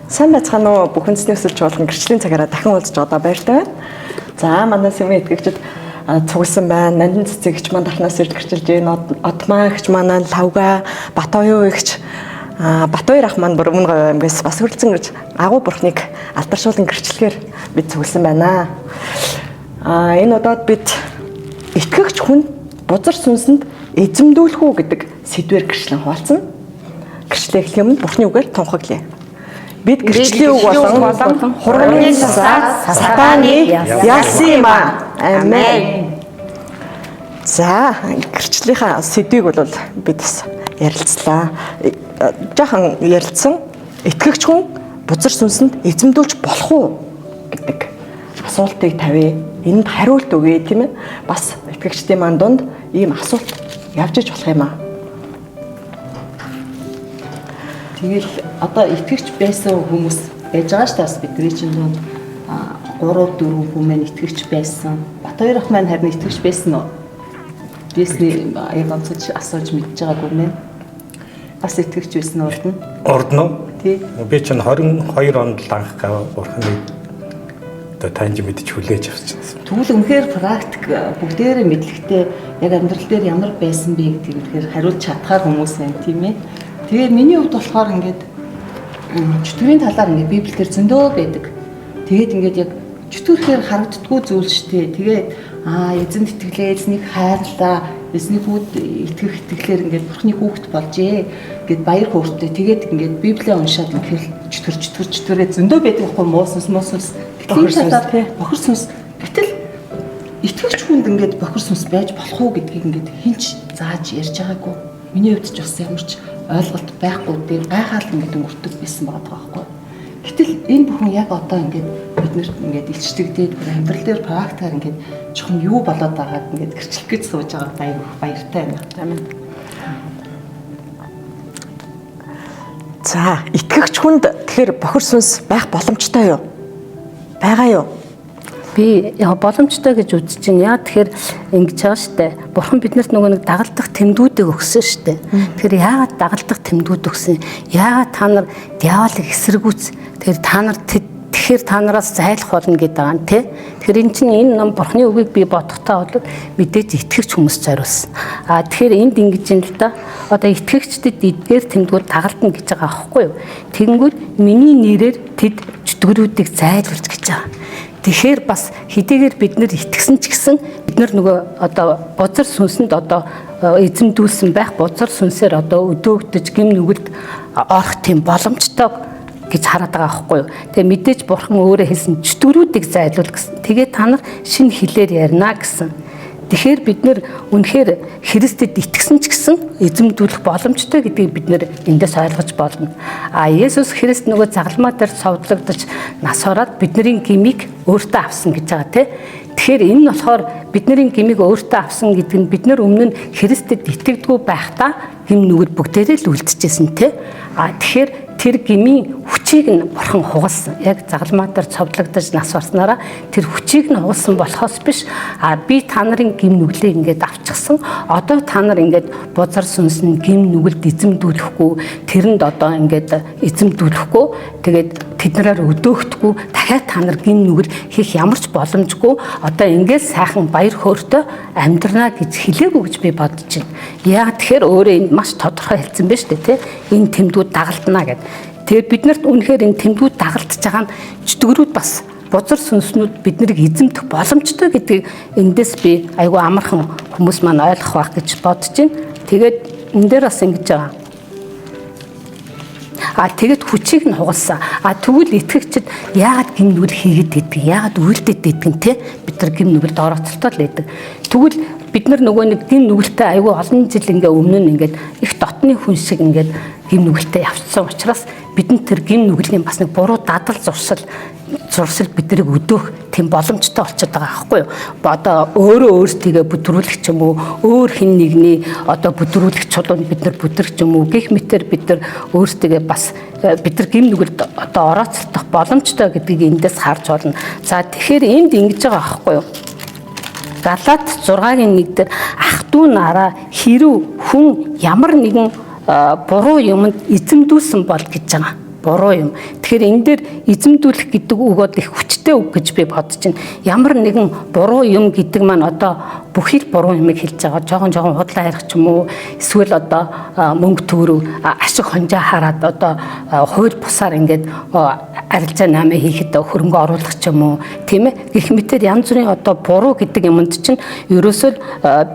Сайн байцгаана уу? Бүх үндэсний өсөлт чуулган гэрчлийн цагаараа дахин уулзж одоо баяртай байна. За манай сэмэн итгэгчид цугласан байна. Нандин цэцэгч маань дархнаас ирж гэрчилж байна. Отмаа эгч манай Лавга, Батоюу эгч, Батбаяр ах маань бүр өмнө говь аймгаас бас хүрэлцэн ирж агуу бурхныг алдаршуулан гэрчлэхээр бид цугласан байна. Энэ удаад бид итгэгч хүн бузар сүнсэнд эзэмдүүлэх үү гэдэг сэдвээр гэрчлэн хуваалцсан. Гэрчлээ эхлэх өмнө бурхны үгээр тунхаглая. Бид гэрчлийн үг болон хурганы цусаар сатаныг ялсан юм аа. Амен. За, гэрчлэлийнхаа сэдвийг бол бид бас ярилцлаа. Жаахан ярилцсан. Итгэгч хүн бузар сүнсэнд эзэмдүүлж болох уу гэдэг асуултыг тавья. Энд хариулт өгье, тийм ээ. Бас итгэгчдийн маань дунд ийм асуулт явж иж болох юм аа. Тэгэл одоо итгэгч байсан хүмүүс байж байгаа шүү дээ, бас бидний чинь дунд 3 4 хүн маань итгэгч байсан. Батбаяр ах маань харин итгэгч байсан уу? Бисний яг онцож асууж мэдж байгаагүй мэн. Бас итгэгч байсан урд нь. Урд нь уу? Тий. Би чинь 22 онд л анх бурхныг одоо таньж мэдж хүлээж авчихсан. Тэгвэл үнэхээр практик бүгдээрээ мэдлэгтэй яг амьдрал дээр ямар байсан бэ гэдгийг үнэхээр хариулж чадхаар хүмүүс байна, тийм ээ. Тэгээ миний хувьд болохоор ингээд чөтгөрийн талаар ингээд Библиэлд зөндөө байдаг. Тэгээд ингээд яг чөтгөрөхээр харагддаггүй зүйл шүү дээ. Тэгээд эзэнд итгэлээ, эзнийг хайрлаа, эзний хүүд итгэх итгэлээр ингээд бурхны хүүхэд болжээ гэд баяр хөөртэй. Тэгээд ингээд Библийг уншаад үнэхээр чөтгөр чөтгөр чөтгөрээ зөндөө байдаг байхгүй муу сүнс муу сүнс. Бохир сүнс, тий. Бохир сүнс. Гэтэл итгэгч хүнд ингээд бохир сүнс байж болох уу гэдгийг ингээд хинч зааж ярьж байгаагүй. Миний хувьд ч бас ямар ч ойлголт байхгүй. Тэгээ гайхаал ингээд өнгөрдөг байсан байгаа байхгүй. Гэтэл энэ бүхэн яг одоо ингээд биднэрт ингээд илчлэгдээд бүр амьдрал дээр практикаар ингээд чухам юу болоод байгааг ингээд гэрчлэх гэж сууж байгаа баяр баяртай байна. Амен. За, итгэгч хүнд тэгэхээр бохир сүнс байх боломжтой юу? Байгаа юу? Би боломжтой гэж үзэж байна. Яа тэгэхээр ингэж байгаа штэ. Бурхан биднэрт нөгөө нэг дагалдах тэмдгүүдийг өгсөн штэ. Тэгэхээр яагаад дагалдах тэмдгүүд өгсөн? Яагаад та нар диаволыг эсэргүүц? Тэгэхээр та нар тэгэхээр та нараас зайлах болно гэдэг байгаа юм тий. Тэгэхээр эн чинь энэ ном Бурханы үгийг би бодохдоо бол мэдээж итгэгч хүмүүс зориулсан. А тэгэхээр энд ингэж юм л да. Одоо итгэгчдэд эдгээр тэмдгүүд дагалдана гэж байгаа аахгүй юу? Тэгэнгүүт миний нэрээр тэд чөтгөрүүдийг зайлуулж гэж байгаа. Тэгэхээр бас хэдийгээр бид нэр итгэсэн ч гэсэн бид нар нөгөө одоо бузар сүнсэнд одоо эзэмдүүлсэн байх бузар сүнсээр одоо өдөөгдөж гим нүгэлд орох тийм боломжтой гэж хараад байгаа байхгүй юу. Тэгээ мэдээж бурхан өөрөө хэлсэн чөтгөрүүдийг зайлуул гэсэн. Тэгээ та нар шинэ хэлээр ярина гэсэн. Тэгэхээр бид нэр үнэхээр Христэд итгэсэн ч гэсэн эзэмдүүлэх боломжтой гэдгийг бид нэр эндээс ойлгож болно. А Есүс Христ нөгөө загалмаа дээр цовдлогдож нас ороод бидний гмийг өөртөө авсан гэж байгаа тий. Тэгэхээр энэ нь болохоор бидний гмийг өөртөө авсан гэдэг нь бид нар өмнө нь Христэд итгэдэггүй байхдаа гим нүгэл бүгдээрээ л үлдчихсэн тий. А тэгэхээр тэр гмийн хүчийг нь бурхан хугалсан. Яг загалмаа дээр цовдлогдож нас барснараа тэр хүчийг нь хугалсан болохоос биш. А би та нарын гим нүглийг ингээд авчихсан. Одоо та нар ингээд бузар сүнс нь гим нүгэлд эзэмдүүлэхгүй, тэрэнд одоо ингээд эзэмдүүлэхгүй, тэгээд тэднэрээр өдөөгдөхгүй, дахиад та нар гим нүгэл хийх ямар ч боломжгүй. Одоо ингээд сайхан баяр хөөртэй амьдрнаа гэж хэлээгүй гэж би бодож байна. Яг тэгэхээр өөрөө энд маш тодорхой хэлсэн байна шүү дээ, тий. Энэ тэмдгүүд дагалдана гэдэг. Тэгэхээр бид нарт үнэхээр энэ тэмдгүүд дагалдаж байгаа нь чөтгөрүүд бас бузар сүнснүүд бид нарыг эзэмдэх боломжтой гэдгийг эндээс би айгүй амархан хүмүүс маань ойлгох байх гэж бодож байна. Тэгээд энэ дээр бас ингэж байгаа. А тэгээд хүчийг нь хугалсан. А тэгвэл итгэгчид яагаад гим нүгэл хийгээд байдаг? Яагаад үйлдээд байдаг нь те? Бид нар гим нүгэлд орооцолтой л байдаг. Тэгвэл бид нар нөгөө нэг гим нүгэлтэй айгүй олон жил ингээ өмнө нь ингээд их дотны хүн шиг ингээд гим нүгэлтэй явцсан учраас бидэнд тэр гим нүглийн бас нэг буруу дадал зуршил биднийг өдөөх тийм боломжтой болчиход байгаа аахгүй юу? Одоо өөрөө өөрсдийгөө бүдрүүлэх ч юм уу, өөр хэн нэгний одоо бүдрүүлэх чулуунд бид нар бүдрэх ч юм уу, гэх мэтэр бид нар өөрсдийгөө бас бид нар гим нүгэлд одоо орооцолдох боломжтой гэдгийг эндээс харж болно. За тэгэхээр энд ингэж байгаа аахгүй юу? Галаат 6-гийн 1 дээр ах トゥ нараа хэрв хүн ямар нэгэн буруу юмд эзэмдүүлсэн бол гэж байгаа. Буруу юм. Тэгэхээр энэ дээр эзэмдүүлэх гэдэг үг бол их хүчтэй үг гэж би бодож байна. Ямар нэгэн буруу юм гэдэг маань одоо бүхий л буруу юмыг хэлж байгаа. Жохон жохон худлаа ярих ч юм уу, эсвэл одоо мөнгө төгрөг ашиг хонжоо хараад одоо хууль бусаар ингээд арилжаа 8 хийхэд хөрөнгө оруулах ч юм уу, тийм ээ. Гэх мэтэр янз бүрийн одоо буруу гэдэг юмд чинь ерөөсөө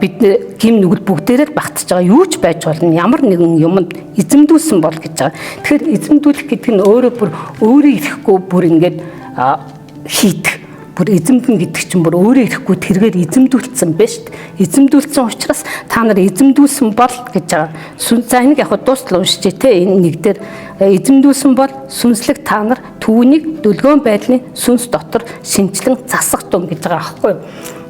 бид гим нүгэл бүгдээрээ л багтж байгаа. Юу ч байж болно. Ямар нэгэн юмд эзэмдүүлсэн бол гэж байгаа. Тэгэхээр эзэмдүүлэх гэдэг нь өөрөө бүр өөрөө ирэхгүй бүр ингээд хийдэх. Бүр эзэмдэн гэдэг чинь бүр өөрөө ирэхгүй тэргээр эзэмдүүлсэн байна шүү дээ. Эзэмдүүлсэн учраас та нар эзэмдүүлсэн бол гэж байгаа. За энийг яг дуустал уншиж те энэ нэг дээр эзэмдүүлсэн бол сүнслэг та нар түүнийг дүлгөөн байдлын сүнс дотор шинчлэн засах тун гэж байгаа аахгүй юу?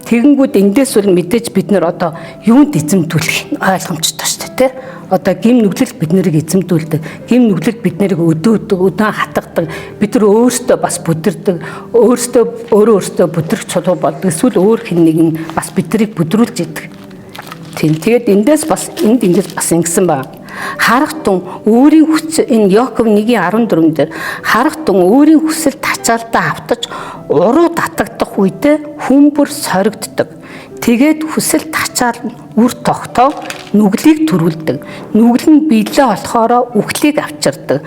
Тэгэнгүүт эндээс бол мэдээж бид нар одоо юунд эзэмдүүлэх ойлгомжтой шүү дээ, тэ? Одоо гим нүглэл бид нарыг эзэмдүүлдэг. Гим нүглэл бид нарыг өдөөдөг, өдөөн хатгадаг. Бид нар өөрсдөө бас бүдэрдэг. Өөрсдөө өөрөө өөрсдөө бүдрэх чулуу болдог. Эсвэл өөр хэн нэгэн бас биднийг бүдрүүлж идэг. Тийм. Тэгээд эндээс бас энд ингэж бас ингэсэн байна. Харах тун өөрийн хүч энэ Яков 1:14 дээр харах тун өөрийн хүсэл тачаалдаа автаж уруу татагдах үедээ хүн бүр соригддог. Тэгээд хүсэл тачаал нь үр тогтоо нүглийг төрүүлдэг. Нүгэл нь биелээ болохоро үхлийг авчирдаг.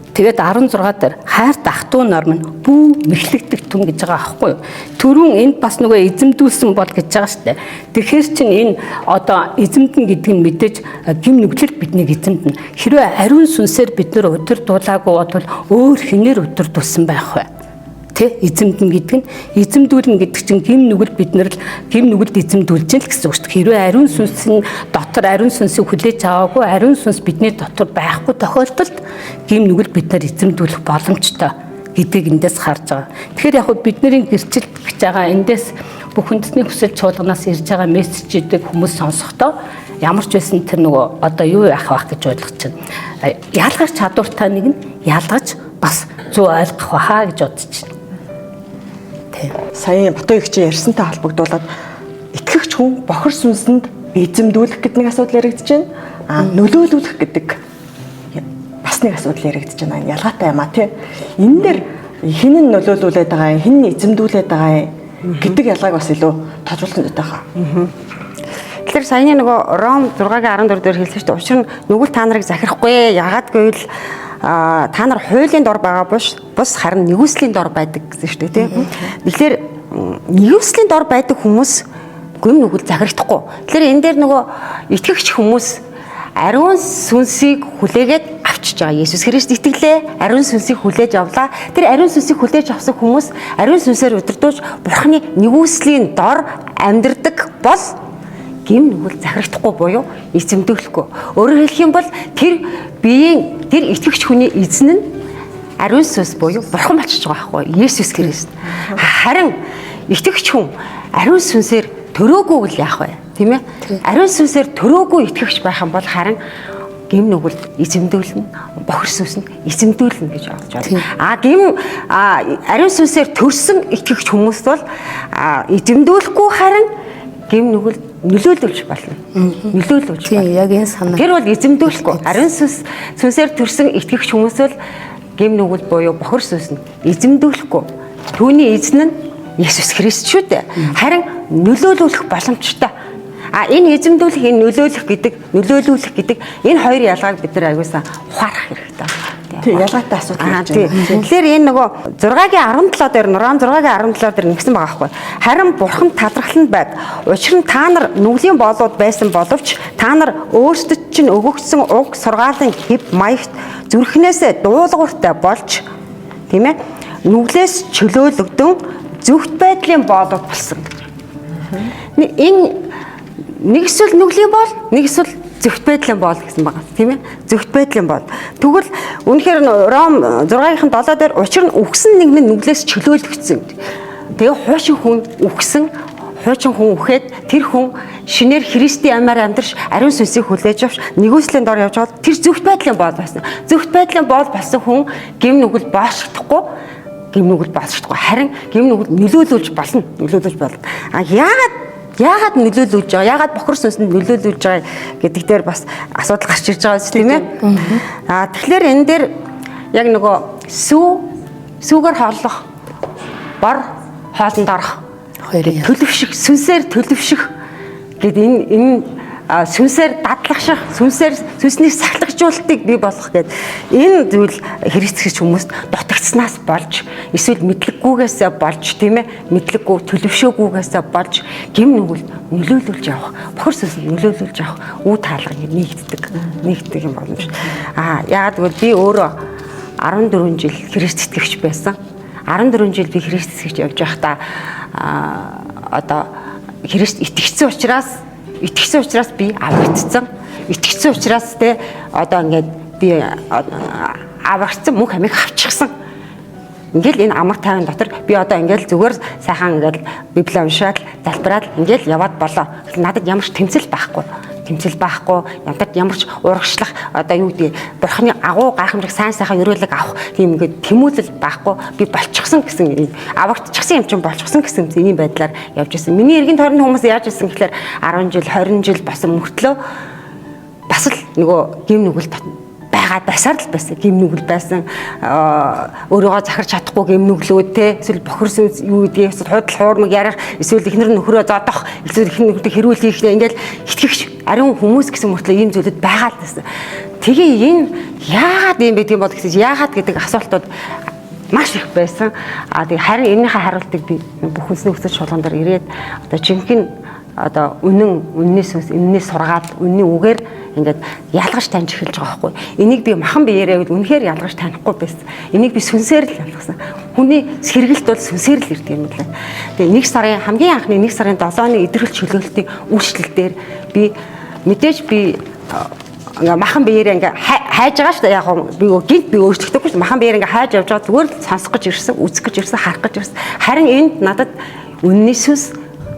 Тэгээд 16 дээр хайрт ах トゥ нар минь бүү мэхлэгдэх түн гэж байгаа аахгүй юу? Төрүүн энд бас нөгөө эзэмдүүлсэн бол гэж байгаа штэ. Тэгэхээр чин энэ одоо эзэмдэн гэдэг нь мэдээж гим нүглэл биднийг эзэмдэнэ. Хэрвээ ариун сүнсээр бид нэр удирдуулаагүй бол өөр хинээр удирдуулсан байх вэ? Тэ эзэмдэн гэдэг нь эзэмдүүлнэ гэдэг чинь гим нүгэл бид нар л гим нүгэлд эзэмдүүлж л гэсэн үг шүү дээ. Хэрвээ ариун сүнс нь дотор ариун сүнсийг хүлээж аваагүй ариун сүнс бидний дотор байхгүй тохиолдолд гим нүгэл бид нар эзэмдүүлэх боломжтой гэдгийг эндээс харж байгаа. Тэгэхээр яг бидний гэрчил гэж байгаа эндээс бүх үндэсний хүсэл чуулганаас ирж байгаа мессежүүдийг хүмүүс сонсохдоо ямар ч байсан тэр нөгөө одоо юу яах вэ гэж ойлгож байна. Ялгах чадвартай нэг нь ялгаж бас зөв ойлгох байхаа гэж бодож байна. Саяын Батуу их чинь ярьсантай холбогдуулаад итгэгч хүн бохор сүнсэнд эзэмдүүлэх гэдэг нэг асуудал яригдж байна. А нөлөөлүүлэх гэдэг бас нэг асуудал яригдж байна. Ялгаатай юм а тий. Энэ дээр хэн нь нөлөөлүүлээд байгаа юм, хэн нь эзэмдүүлээд байгаа юм гэдэг ялгааг бас илүү тожруулсан зүйтэй хаа. Тэгэхээр саяны нөгөө Ром 6-гийн 14 дээр хэлсэн шүү дээ. Учир нь нүгэл та нарыг захирахгүй. Ягаад гэвэл та нар хуулийн дор байгаа бус харин нэгүслийн дор байдаг гэсэн шүү дээ, тийм. Тэгэхээр нэгүслийн дор байдаг хүмүүс гүм нүгэл захирагдахгүй. Тэгэхээр энэ дээр нөгөө итгэгч хүмүүс ариун сүнсийг хүлээгээд авчиж байгаа. Есүс Христ итгэлээ, ариун сүнсийг хүлээж авлаа. Тэр ариун сүнсийг хүлээж авсан хүмүүс ариун сүнсээр удирдуулж Бурхны нэгүслийн дор амьдардаг бол гим нүгэл захирагдахгүй буюу эзэмдүүлэхгүй. Өөрөөр хэлэх юм бол тэр биеийн тэр итгэгч хүний эзэн нь ариун сүнс буюу Бурхан болчихж байгаа байхгүй Есүс Христ. Харин итгэгч хүн ариун сүнсээр төрөөгүй л яах вэ? Тийм ээ? Ариун сүнсээр төрөөгүй итгэгч байх юм бол харин гим нүгэл эзэмдүүлнэ, бохир сүнс нь эзэмдүүлнэ гэж ойлгож байна. А гим ариун сүнсээр төрсөн итгэгч хүмүүс бол эзэмдүүлэхгүй харин гим нүгэл нөлөөлүүлж болно. Нөлөөлүүлж болно. Яг энэ санаа. Тэр бол эзэмдүүлэхгүй. Ариун сүнсээр төрсөн итгэгч хүмүүс бол гим нүгэл буюу бохир сүнс нь эзэмдүүлэхгүй. Түүний эзэн нь Есүс Христ шүү дээ. Харин нөлөөлүүлэх боломжтой. А энэ эзэмдүүлэх, энэ нөлөөлөх гэдэг, нөлөөлүүлэх гэдэг энэ хоёр ялгааг бид нар аягүй сайн ухаарах хэрэгтэй. Тий, ялгаатай асуудал гэж байна. Тэгэхээр энэ нөгөө 6-гийн 17 дээр Ром 6-гийн 17 дээр нэгсэн байгаа байхгүй. Харин Бурхан талархланд байд. Учир нь та нар нүглийн боолууд байсан боловч та нар өөрсдөд чинь өгөгдсөн уг сургаалын хэв маягт зүрхнээсээ дуулууртай болж, тийм ээ, нүглээс чөлөөлөгдөн зөвхт байдлын боолууд болсон. Энэ нэг эсвэл нүглийн боол, нэг эсвэл зөвхт байдлын боол гэсэн байгаа тийм ээ. Зөвхт байдлын боол. Тэгвэл үнэхээр Ром 6-гийн 7 дээр учир нь үхсэн нэг нь нүглээс чөлөөлөгдсөн. Тэгээ хуучин хүн үхсэн, хуучин хүн үхээд тэр хүн шинээр Христийн амиар амьдарч ариун сүнсийг хүлээж авч нэгүслийн дор явж байгаа тэр зөвхт байдлын боол болсон. Зөвхт байдлын боол болсон хүн гим нүгэл боошигдохгүй, гим нүгэл боошигдохгүй. Харин гим нүгэл нөлөөлүүлж болно. Нөлөөлүүлж болно. А яагаад нөлөөлүүлж байгаа? Яагаад бохир сүнсэнд нөлөөлүүлж байгаа гэдэг дээр бас асуудал гарч ирж байгаа юм тийм ээ. Аа тэгэхээр энэ дээр яг нөгөө Сүүгээр хооллох, бор хоолнд орох, Хоёрын төлөвших, сүнсээр төлөвших гэд энэ сүнсээр дадлах, сүнсээр сүнсний сахилгажуулалтыг бий болгох гэд энэ зүйл хэрэгцэгч хүмүүст дутагдсанаас болж, эсвэл мэдлэггүйгээсээ болж, тийм ээ, мэдлэггүй төлөвшөөгүйгээсээ болж гим нүгэл нөлөөлүүлж явах, бохор сүнсэнд нөлөөлүүлж явах үе таалга ингэ нэгддэг юм боломж. Яагаад гэвэл би өөрөө 14 жил Христ итгэгч байсан. 14 жил би Христ итгэгч явж байхдаа одоо Христ итгэсэн учраас би аврагдсан. Итгэсэн учраас те одоо ингээд би аврагдсан, мөнх амийг авчихсан. Ингээл энэ амар тайван дотор би одоо ингээл зүгээр сайхан ингээл Библи уншаад залбираад ингээл яваад болоо. Надад ямар ч тэмцэл байхгүй. Тэмцэл байхгүй, надад ямар ч урагшлах одоо юу гэдэг бурхны агуу гайхамшиг сайн сайхан өрөөлөг авах тийм ингээд тэмүүлэл байхгүй. Би болчихсон гэсэн, аврагдчихсан юм чинь болчихсон гэсэн ийм байдлаар явж ирсэн. Миний эргэн тойрны хүмүүс яаж ирсэн гэхлээр 10 жил, 20 жил болсон мөртлөө бас л нөгөө гим нүгэл байгаа байсаар л байсан. Гим нүгэл байсан. Өөрийгөө захирч чадахгүй гим нүглүүд те, эсвэл бохир сүнс юу гэдгийг, эсвэл худал хуурмаг ярих, эсвэл эхнэр нөхрөө зодох, эсвэл эхнэр нөхдөд хэрүүл хийх, ингээл итгэгч ариун хүмүүс гэсэн мөртлөө ийм зүйлүүд байгаа л байсан. Тэгээ энэ яагаад ийм байдаг юм бол гэсэн, яагаад гэдэг асуултууд маш их байсан. Тэгээ харин энэнийхээ хариултыг би бүх хүнсний хүсэл чуулган дээр ирээд одоо жинхэнэ одоо үнэн, үнний сүнс, үнний сургаал, үнний үгээр ингээд ялгаж таньж эхэлж байгаа байхгүй. Энийг би махан биеэрээ бол үнэхээр ялгаж танихгүй байсан. Энийг би сүнсээр л ялгасан. Хүний сэргэлт бол сүнсээр л ирдэг юм лээ. Тэгээ 1 сарын хамгийн анхны 1 сарын 7-ны идэвхэл чөлөөлтийн үйлчлэл дээр би мэдээж би ингээ махан биеэрээ ингээ хайж байгаа шүү дээ. Яг би гинт би өөрчлөгдөхгүй шүү. Махан биеэрээ ингээ хайж явж байгаа, зүгээр л сонсох гэж ирсэн, үзэх гэж ирсэн, харах гэж ирсэн. Харин энд надад үнний сүнс,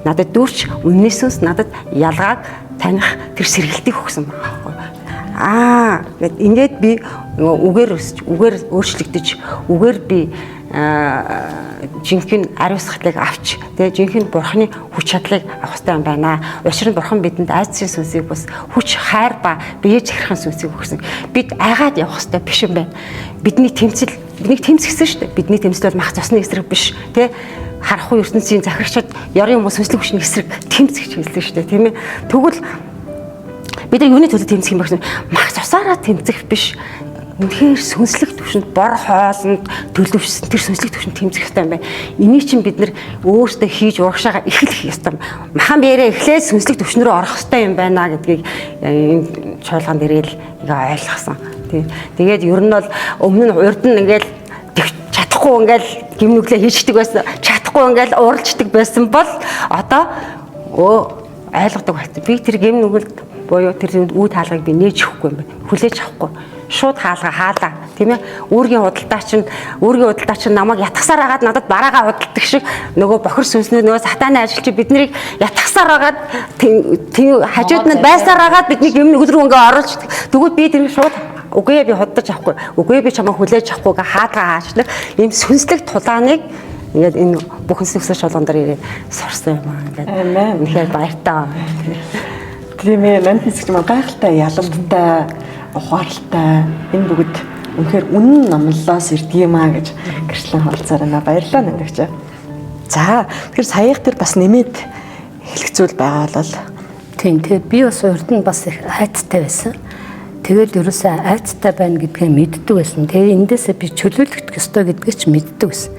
надад дүүрч үнний сүнс надад ялгааг таних тэр сэргэлтийг өгсөн байгаа байхгүй. Гэт ингээд би үгээр өсч, үгээр өөрчлөгдөж, үгээр би жинхэнэ ариусгалыг авч, тэгээ жинхэнэ бурхны хүч чадлыг авах хэрэгтэй юм байна. Учир нь бурхан бидэнд айдсын сүнсийг бус хүч, хайр ба бие захирахын сүнсийг өгсөн. Бид айгаад явах хэрэгтэй биш юм байна. Бидний тэмцэл, биднийг тэмцгсэн шүү дээ. Бидний тэмцэл бол мах цусны эсрэг биш, тэ? Харахгүй ертөнцийн захирагчид ёрын хүмүүс сүнслэг хүчний эсрэг тэмцэх гэж хэлсэн шүү дээ, тийм ээ. Тэгвэл бид нар юуны төлөө тэмцэх юм бэ гэсэн, мах цусаараа тэмцэх биш. Үнэхээр сүнслэг түвшинд, бор хоолнд төлөвшсөн тэр сүнслэг түвшинд тэмцэх ёстой юм байна. Энийг чинь бид нар өөрсдөө хийж урагшаага эхлэх ёстой. Махан биеэрээ эхлээд сүнслэг түвшин рүү орох ёстой юм байна гэдгийг энэ чуулган дээр л ингээ ойлгосон. Тэгээд ер нь бол өмнө нь урд нь ингээл чадахгүй ингээл гим нүглээ хийждэг байсан, чадахгүй ингээл ууралждаг байсан бол одоо ойлгодог болсон. Би тэр гим нүгэлд буюу тэр үе таалгыг би нээж өгөхгүй юм байна. Хүлээж авахгүй. Шууд хаалга хаалаа, тийм ээ. Үүргийн худалдаа чинь намайг ятгсаар агаад надад бараагаа худалдаг шиг нөгөө бохир сүнснүүд, нөгөө сатаны ажилч бид нарыг ятгсаар агаад хажууд нь байсаар агаад бидний гим нүгэл рүү ингээ оруулж, тэгвэл би тэр шууд үгүй би худалдаж авахгүй, үгүй би чамайг хүлээж авахгүй гэ хаалга хаачлах ийм сүнслэг тулааныг ингээд энэ бүх хүнсний чуулган дээр ирээд сурсан юм аа. Ингээд үнэхээр баяртай. Тийм ээ, манд хэсэгч маань гайхалтай ялалттай, ухаалтай, энэ бүгд үнэхээр үнэн номлолоос ирдэг юм аа гэж гэрчлэн хавалцаар байна. Баярлалаа нандагч. За, тэгэхээр саях дээр бас нэмээд хэлэх зүйл байгаа бол тийм, тэгээ би бас урд нь бас их айцтай байсан. Тэгэл ерөөсөө айцтай байна гэдгээ мэддэг байсан. Тэгээ эндээсээ би чөлөөлөгдөх ёстой гэдгийг ч мэддэг байсан.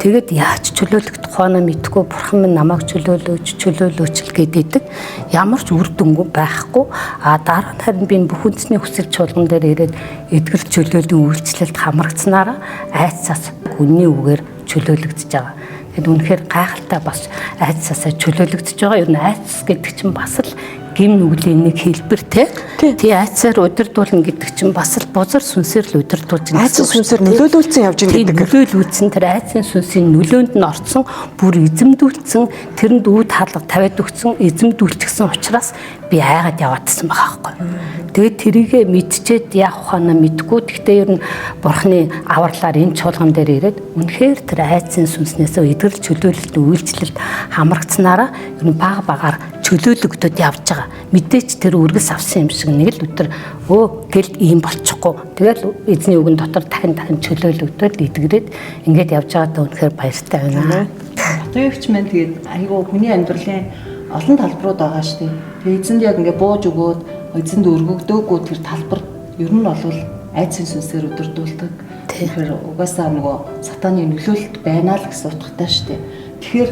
Тэгээд яаж чөлөөлөгдөх хойно мэдгүй, бурхан минь намайг чөлөөлөөч, чөлөөлөөч л гэдэг. Ямар ч үр дүнгүй байхгүй. А дараа нь харин би бүх үндэсний хүсэл чуулган дээр ирээд эдгэр чөлөөллийн үйлчлэлд хамрагдсанараа айцаас үнний үгээр чөлөөлөгдөж байгаа. Тэгэд үнэхээр гайхалтай бас айцаасаа чөлөөлөгдөж байгаа. Ер нь айц гэдэг чинь бас л гим нүглийн нэг хэлбэр те. Тий, айцаар удирдуулна гэдэг чинь бас л бузар сүнсээр л удирдуулж байна. Айцын сүнсээр нөлөөлүүлсэн явж байна гэдэг. Нөлөөлүүлсэн тэр айцын сүнсийн нөлөөнд нь орцсон, бүр эзэмдүүлсэн, тэрэнд үе таалга тавиад өгсөн, эзэмдүүлчихсэн учраас би айгаад яваадсан байгаа байхгүй. Тэгээд тэрийгэ мэдчихэд яах ухаанаа мэдгүй. Гэхдээ ер нь бурхны авралаар энэ чуулган дээр ирээд үнэхээр тэр айцын сүнснээсээ эдгэрэл чөлөөлөлт үйлчлэлд хамрагдсанараа ер нь баг багаар чөлөөлөгдөд явж байгаа. Мэдээч тэр үргэлс авсан юм шиг нэг л өдөр өө гэл ийм болчихгүй. Тэгэл эзний үгэн дотор дахин дахин чөлөөлөгдөд эдгэрээд ингээд явж байгаадаа үнэхээр баяртай байна. Батуевч маань тэгээд айгүй хүний амьдралын олон талбарууд байгаа шүү дээ. Тэгээд эзэнд яг ингээд бууж өгөөд эзэнд өргөгдөөгүй тэр талбар ер нь бол айдсын сүнсээр өдөрдүүлдэг. Тэгэхээр угаасаа нөгөө сатаны нөлөөлөлт байна л гэсэн утгатай шүү дээ. Тэгэхээр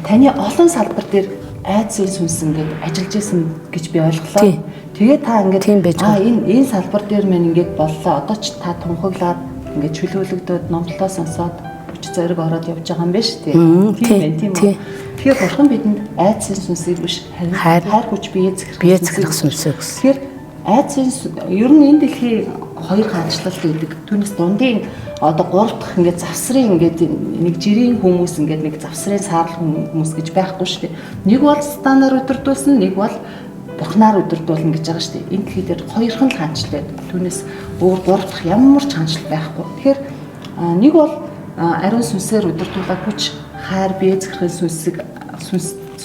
таны олон салбар дээр айдсын сүнс ингээд ажиллаж исэн гэж би ойлголоо. Тэгээ та ингээд энэ салбар дээр мэн ингээд боллоо. Одоо ч та тунхаглаад ингээд чөлөөлөгдөөд номлолоо сонсоод хүч зориг ороод явж байгаа юм байна шүү дээ. Тийм ээ, тийм үү. Тэгэхээр бурхан бидэнд айдсын сүнсийг биш харин хайр хүч бие захирах сүнсийг өгсөн. Тэгэхээр айдсын ер нь энэ дэлхийн хоёр хаанчлал гэдэг. Түүнээс дундын одоо гурав дахь ингээд завсрын ингээд нэг жирийн хүмүүс ингээд нэг завсрын саарл хүмүүс гэж байхгүй шүү дээ. Нэг бол станаар өдөрдүүлсэн, нэг бол бурхнаар өдөрдүүлнэ гэж байгаа шүү дээ. Энэ дэлхий дээр хоёрхан л хаанчлал байдаг. Түүнээс өөр гурав дахь ямар ч хаанчлал байхгүй. Тэгэхээр нэг бол ариун сүнсээр өдөрдүүлэх хүч, хайр, бие захирахын сүнсийг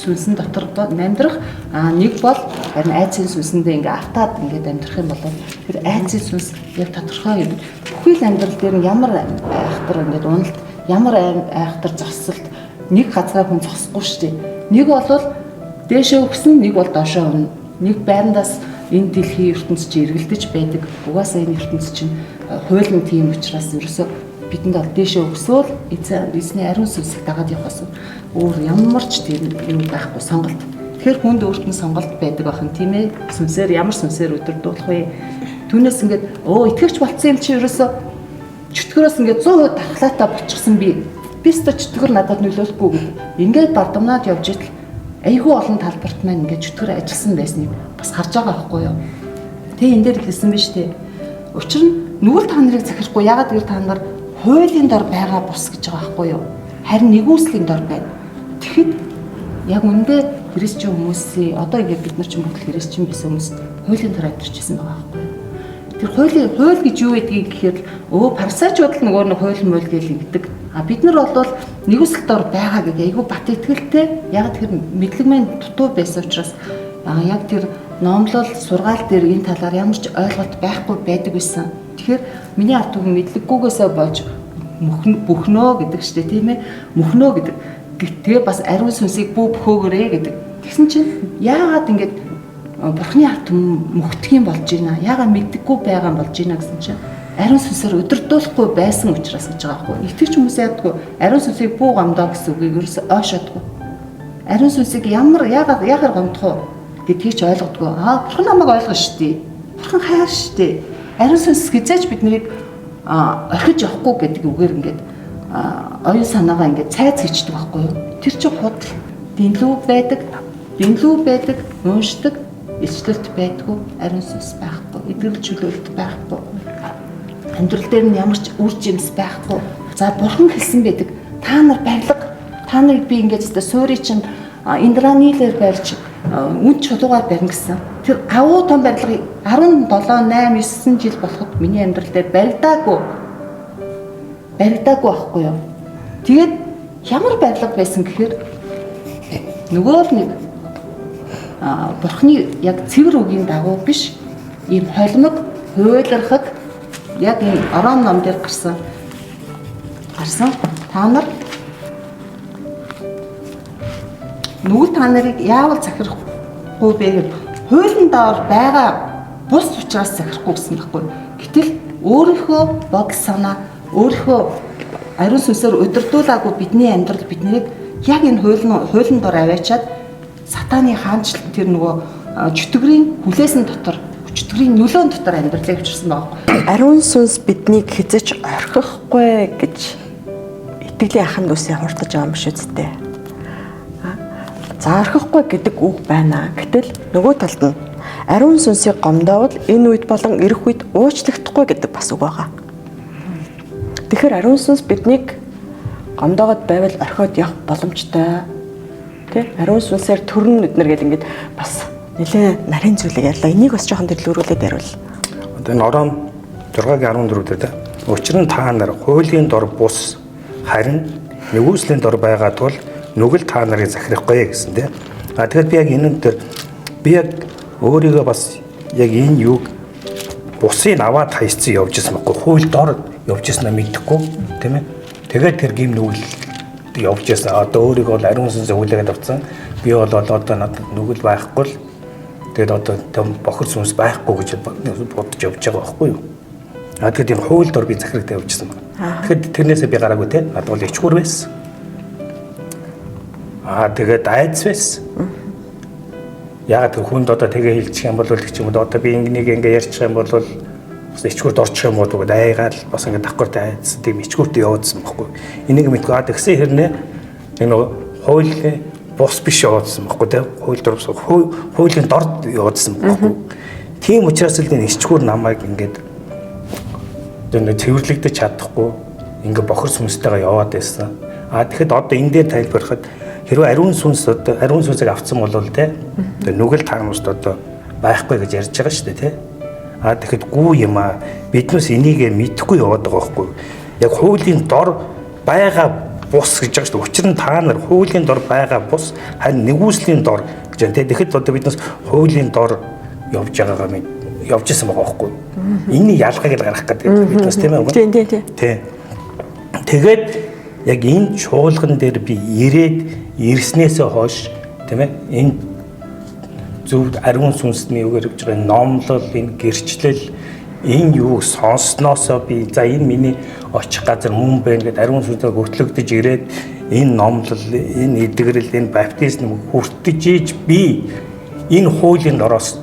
сүнсэн дотор амьдрах, нэг бол харин айдсын сүнсэндээ ингээ автаад ингээд амьдрах юм бол тэр айдсын сүнс яг тодорхой юм. Бүхий л амьдрал дээр нь ямар айхтар ингээд уналт, ямар айхтар зогсолт нэг газраа хүн зогсохгүй шүү дээ. Нэг бол дээшээ өгсөн, нэг бол доошоо унна. Нэг байрандаас энэ дэлхийн ертөнц чинь эргэлдэж байдаг. Угаасаа энэ ертөнц чинь хуулийн тийм учраас ерөөсөө бидэнд бол дээшээ өгсөөл эзний ариун сүнсийг дагаад явахаас өөр ямар ч тийм юм байхгүй сонголт. Тэгэхээр хүнд өөрт нь сонголт байдаг байх нь тийм ээ. Сүнсээр ямар сүнсээр өдөрдүүлэх вэ? Түүнээс ингээд итгэгч болцсон юм чи ерөөсөө чөтгөрөөс ингээд 100% дархлаатай болчихсон би. Би өстө чөтгөр надад нөлөөлөхгүй гэдэг. Ингээд бардамнаад явж идэл айгүй олон талбарт маань ингээд чөтгөр ажилласан байсныг бас харж байгаа байхгүй юу? Тэ энэ дээр хэлсэн биз дээ. Учир нь нүгэл та нарыг захирахгүй. Ягаад гэвэл та нар хуулийн дор байгаа бус гэж байгаа байхгүй юу? Харин нэгүслийн дор байна. Тэгэхэд яг үндэ христчин хүмүүсийн одоо ингээд бид нар чинь бүгд христчин байсан хүмүүс хуулийн дор амьдарч ирсэн байгаа байхгүй юу? Тэр хууль гэж юу гэдгийг гэхээр парсайчууд л нөгөө нэг хууль мууль гэж ингэдэг. А бид нар бол нэгүсэл дор байгаа гэдэг айгүй бат итгэлтэй. Яг тэр мэдлэг маань дутуу байсан учраас яг тэр номлол сургаал дээр энэ талаар ямар ч ойлголт байхгүй байдаг байсан. Тэгэхээр миний ард түмэн мэдлэггүйгээсээ болж бүхнөө гэдэг штэ тийм ээ, мөхнөө гэдэг. Тэгээ бас ариун сүнсийг бүү бөхөөгөрэй гэдэг. Тэгсэн чинь яагаад ингэж бурхны ард түмэн мөхтөх юм болж байна? Яагаад мэддэггүй байгаа юм болж байна гэсэн чинь ариун сүнсээр өдөрдүүлэхгүй байсан учраас гэж байгаа байхгүй. Итгэвч хүмүүс яадгүй ариун сүнсийг бүү гомдоо гэсэн үгийг ерөөсөө ойшоодгүй. Ариун сүнсийг ямар яагаад яхаар гомдох уу гэдгийг ч ойлгодгүй. Аа бурхан намайг ойлгоно штэ. Бурхан хайр штэ. Ариун сүнс хизээж биднийг орхиж явахгүй гэдэг үгээр ингээд оюун санаагаа ингээд цайц хийчдэг байхгүй юу? Тэр чинь худал дэнлүү байдаг, уншдаг, илчлэлт байдгүй, ариун сүнс байхгүй, эдгэрэл чөлөөлт байхгүй. Амьдрал дээр нь ямар ч үр жимс байхгүй. За бурхан хэлсэн байдаг. Та нар барилга, та нарыг би ингээд зөвхөн суурий чинь Индранийлэр барьж үн чулуугаар барина гэсэн. Тэр агуу том барилгыг 17 8 9 жил болоход миний амьдрал дээр баригдаагүй. Баригдаагүй байхгүй юу? Тэгээд ямар барилга байсан гэхээр нөгөө л нэг бурхны яг цэвэр үгийн дагуу биш ийм холимог, хуйлрахаг яг энэ Ром ном дээр гарсан. Та нар нүгэл та нарыг яавал захирахгүй бэ гэв хуулийн доор байгаа бус учраас захирахгүй гэсэн байхгүй. Гэтэл өөрийнхөө бодол санаа, өөрийнхөө ариун сүнсээр удирдуулаагүй бидний амьдрал биднийг яг энэ хуулийн дор аваачаад сатаны хаанчлал тэр нөгөө чөтгөрийн хүлээсэн дотор, чөтгөрийн нөлөөн дотор амьдралыг авчирсан байгаа байхгүй. Ариун сүнс биднийг хизэж орхихгүй гэж итгэлийн ахын дүүсээ хурдаж байгаа юм шүү дээ. За орхихгүй гэдэг үг байна. Гэтэл нөгөө талд нь ариун сүнсийг гомдоовол энэ үед болон ирэх үед уучлагдахгүй гэдэг бас үг байгаа. Тэгэхээр ариун сүнс биднийг гомдоогод байвал орхиод явах боломжтой. Тэ? Ариун сүнсээр төрнө эднэр гэл ингээд бас нэлээ нарийн зүйлийг ярьлаа. Энийг бас жоохон дэлгэрүүлээд яриул. Одоо энэ Ром 6-14 дээр тэ. Учир нь та нар хуулийн дор бус харин нэгүслийн дор байгаа тул нүгэл та нарыг захирахгүй гэсэн тийм. А тэгэхээр би яг энэ дээр би яг өөрийгөө бас яг энэ юг бусыг аваад хайцсан явж исэн байхгүй хууль дор явж исэн мэдэхгүй тийм ээ. Тэгээд тэр гим нүгэл явж исэн. Одоо өөрийгөө бол ариун сүнсээ хүлээгээд авсан. Би бол одоо надад нүгэл байхгүй л тэгээд одоо том бохир сүнс байхгүй гэж бодож явж байгаа байхгүй юу? А тэгэхэд энэ хууль дор би захирагтай явж исэн байна. Тэгэхээр тэрнээсээ би гараагүй те. Надад бол ичгүүр байсан. Аа тэгээд айдас байсан. Яг тэр хүнд одоо тэгээ хэлчих юм бол гэх юм уу одоо би энийг ингээ ярьчих юм бол бас ичгүүрт орчих юм бол гэдэг айгаал бас ингээ давхарт айдас тийм ичгүүрт явуулсан байхгүй. Энийг мэдгүй аа тэгсэн хэрнээ энэ хуулийн бус биш явуулсан байхгүй те. Хууль дор хуулийн дор явуулсан байхгүй. Тийм учраас л энэ ичгүүр намайг ингээд энэ цэвэрлэгдэж чадахгүй ингээ бохир сүнстэйгээ яваад байсан. А тэгэхэд одоо энэ дээр тайлбарлахад хэрвээ ариун сүнс одоо ариун сүнсийг авцсан бол те нүгэл таамарт одоо байхгүй гэж ярьж байгаа шүү дээ те. А тэгэхэд гүү юм а биднээс энийг мэдэхгүй яваад байгаа байхгүй. Яг хуулийн дор байгаа бус гэж байгаа шүү дээ. Учир нь та нар хуулийн дор байгаа бус харин нэгүслийн дор гэж байна те. Тэгэхэд одоо биднээс хуулийн дор явж байгаагаа мэд явж исэн байгаа байхгүй. Энэний ялгааг л гаргах гэдэг биднээс тийм ээ. Тийм тийм тийм. Тий. Тэгээд яг энэ чуулган дээр би ирээд ирснээсээ хойш тийм ээ энэ зөв ариун сүнсний үгээр явж байгаа номлол энэ гэрчлэл энэ юу сонссноосоо би за энэ миний очих газар мөн байна гэдээ ариун сүнсээр хөтлөгдөж ирээд энэ номлол энэ эдгэрэл энэ баптизм хүртэж иж би энэ хуулийн дороос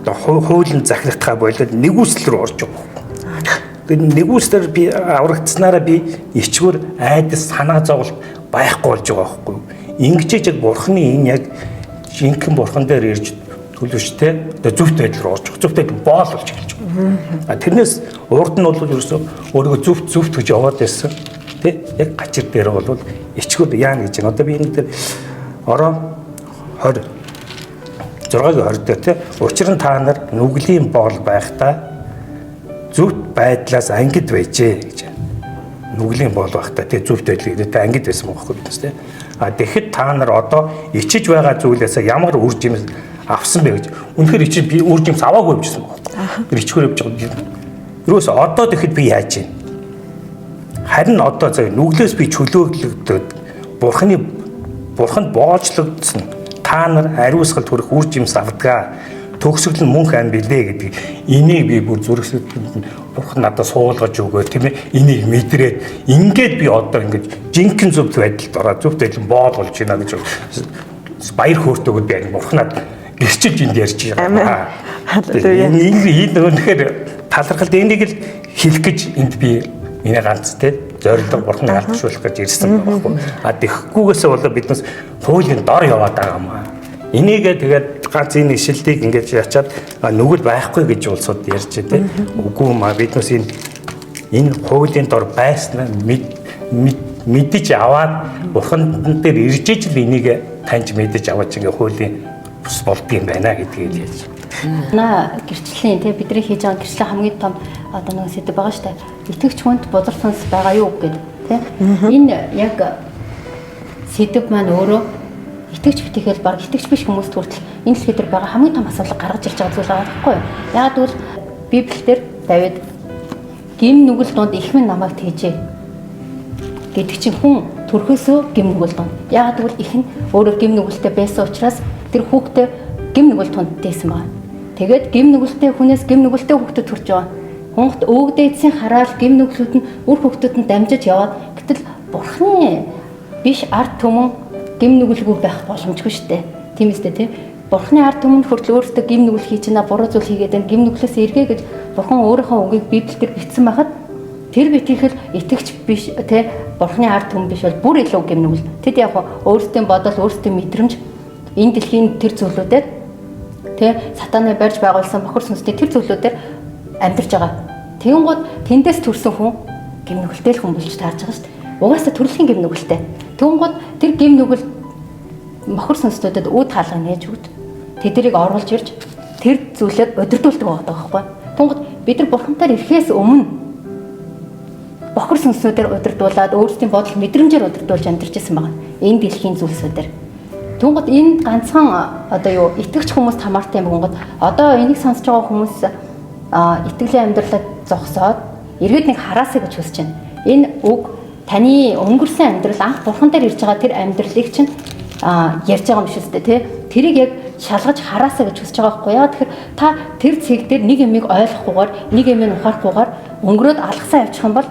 одоо хуулийн захирагдхаа болоод нэгүсэл рүү орж байгаа. Тэгээд нэгүслэр би аврагдсанараа би ичвэр айдас санаа зовлт байхгүй болж байгаа байхгүй юу. Ингэж яг бурхны энэ яг жинхэнэ бурхан дээр ирж төлөвштэй одоо зөвхт байдал руу орж байгаа. Зөвхт байдал боол болж эхэлж байгаа. А тэрнээс урд нь бол ерөөсөө өөрийгөө зөвхт зөвхт гэж яваад байсан. Тэ яг гачир дээр бол ичгүүд яана гэж байна. Одоо би энэ дээр ороо 20 6-гийн 20 дээр тэ учир нь та нар нүглийн боол байхдаа зөвхт байдлаас ангид байжээ гэж. Нүглийн боол байхдаа тэ зөвхт байдал гэдэг тэ ангид байсан байхгүй биднес тэ. А тэгэхэд та нар одоо ичиж байгаа зүйлээсээ ямар үр жимс авсан бэ гэж. Үнэхээр ичиж би үр жимс аваагүй явжсэн байхгүй. Тэр ичгээр явж байгаа. Ерөөс одоо тэгэхэд би яаж юм? Харин одоо заяа нүглээс би чөлөөглөгдөд бурханы бурханд боолчлогдсон та нар ариусгалд хүрэх үр жимс авдгаа. Төгсгөл нь мөнх ам билээ гэдэг. Энийг би бүр зүрхсэтгэл бурхан надад суулгаж өгөө тийм ээ. Энийг мэдрээд ингээд би одоо ингээд жинхэнэ зөвхт байдалд ороод зөвхт байдал боол болж байна гэж баяр хөөртэйгүүд би бурханад гэрчилж энд ярьж байгаа. Энэ үнэхээр талархалт энийг л хэлэх гэж энд би миний ганц тийм зорилго бурханы алдаршуулах гэж ирсэн байгаа байхгүй. А тэгэхгүйгээсээ болоо биднес хуулийн дор яваад байгаа юм аа. Энийгээ тэгээд ганц энэ ишлэлийг ингээд ячаад нүгэл байхгүй гэж улсууд ярьж тий. Үгүй маа биднес энэ хуулийн дор байснаа мэдэж аваад бурхан дээр ирж ижил энийг таньж мэдэж аваад ингээ хуулийн бус болдгийм байна гэдгийг л ярьж. Наа гэрчлийн тий бидний хийж байгаа гэрчлэн хамгийн том одоо нэг сэдэв байгаа шүү дээ. Итгэвч хүнд бузар сүнс байгаа юу гэдэг тий. Энэ яг сэдэв маань өөрөө итгэвч битгэл баг итгэвч биш хүмүүст хүртэл энэ дэлхий дээр байгаа хамгийн том асуудал гаргаж ирж байгаа зүйл байгаа байхгүй юу? Яагаад гэвэл Библиэлд Давид гим нүгэл дунд их минь намайг тэжээ гэдэг чинь хүн төрхөөсөө гим нүгэл дунд. Яагаад гэвэл их нь өөрөө гим нүгэлтэй байсан учраас тэр хүүхдээ гим нүгэл тунд дээсэн байгаа. Тэгээд гим нүгэлтэй хүнээс гим нүгэлтэй хүүхдэд төрж байгаа. Хонхот өвгдээдсийн хараал гим нүглүүд нь үр хүүхдэд нь дамжиж яваад гэтэл бурхны биш ард түмэн гим нүгэлгүй байх боломжгүй шүү дээ. Тийм үстэй тий. Бурхны ард түмэнд хүртэл өөртөө гим нүгэл хийж байна, буруу зүйл хийгээд байна. Гим нүглээс эргээ гэж бурхан өөрийнхөө үгийг Библиэлд бичсэн байхад тэр битгэл итгэгч биш тий. Бурхны ард түмэн биш бол бүр илүү гим нүгэл. Тэд яг өөрсдийн бодол, өөрсдийн мэдрэмж энэ дэлхийн тэр зүйлүүдээр тий сатаны барьж байгуулсан бохир сүнсний тэр зүйлүүдээр амьдарч байгаа. Тэгэнгүүт тэндээс төрсэн хүн гим нүгэлтэй л хүн болж таарч байгаа шүү дээ. Угаасаа төрөлхийн гим нүгэлтэй. Тэгэнгүүт тэр гим нүгэл бохир сүнснүүдэд үүд хаалга нээж өгд. Тэднийг оруулж ирж тэр зүйлээр удирдуулдаг байгаа байхгүй. Тэгэнгүүт бид нар бурхантай ирэхээс өмнө бохир сүнснүүдээр удирдуулаад өөрсдийн бодол мэдрэмжээр удирдуулж амьдарч ирсэн байгаа. Энэ дэлхийн зүйлсүүдээр. Түнгод энэ ганцхан одоо юу итгэгч хүмүүст хамаартай юм гонгод одоо энийг сонсож байгаа хүмүүс итгэлийн амьдралаа зогсоод эргээд нэг хараасаа гэж хүсэж байна. Энэ үг таны өнгөрсөн амьдрал анх бурхан дээр ирж байгаа тэр амьдралыг чинь ярьж байгаа юм шиг үстэй тий. Тэрийг яг шалгаж хараасаа гэж хүсэж байгаа байхгүй яа. Тэгэхээр та тэр цэг дээр нэг юмыг ойлгохгүйгээр, нэг юмыг ухаарахгүйгээр өнгөрөөд алгасаа явчих юм бол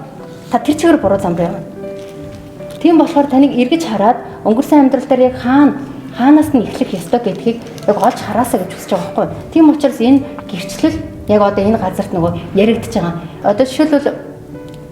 та тэр чигээр буруу зам руу явна. Тийм болохоор таныг эргэж хараад өнгөрсөн амьдрал дээр яг хаанаас нь эхлэх ёстой гэдгийг яг олж хараасаа гэж хүсэж байгаа байхгүй. Тийм учраас энэ гэрчлэл яг одоо энэ газарт нөгөө яригдж байгаа. Одоо жишээлбэл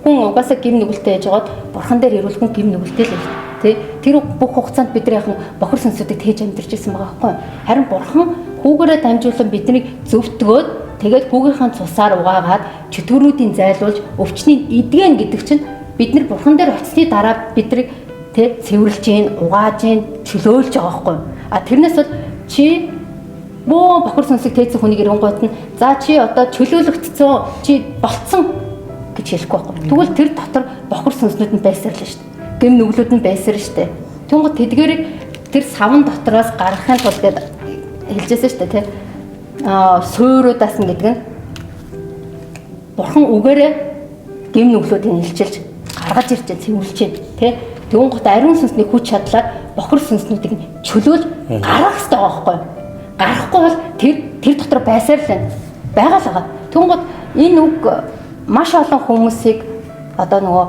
хүн угаасаа гим нүгэлтэй яж байгаад бурхан дээр ирүүл хүн гим нүгэлтэй л байна. Тэ тэр бүх хугацаанд бид нар яг бохор сүнсүүдийг тээж амьдарч ирсэн байгаа байхгүй. Харин бурхан хүүгээрээ дамжуулан биднийг зөвтгөөд тэгээд хүүгийнхээ цусаар угаагаад чөтгөрүүдийн зайлуулж өвчнийг эдгэн гэдэг чинь бид нар бурхан дээр очсны дараа биднийг тэ цэвэрлж гин, угааж гин, чөлөөлж байгаа байхгүй. А тэрнээс бол чи бөө бохор сүнсийг тээцэн хүнийг ирэнгуут нь за чи одоо чөлөөлөгдсөн, чи болцсон гэж хэлэхгүй байхгүй. Тэгвэл тэр дотор бохор сүнснүүд нь байсаар л шүү дээ. Гэм нүглүүд нь байсаар шүү дээ. Тэнгууд тэдгэрийг тэр савн дотроос гаргахын тулд гэд хэлжсэн шүү дээ, тэ. Суйруудаас нь гэдэг нь бурхан үгээрээ гэм нүглүүдийг илчилж гаргаж ирж цэвэрлж байна, тэ. Тэнгууд ариун сүнсний хүч чадлаар бохор сүнснүүдийг чөлөөлж гаргах хэрэгтэй байгаа байхгүй. Гарахгүй бол тэр дотор байсаар л байна. Байгаа л байгаа. Тэнгууд энэ үг маш олон хүмүүсийг одоо нөгөө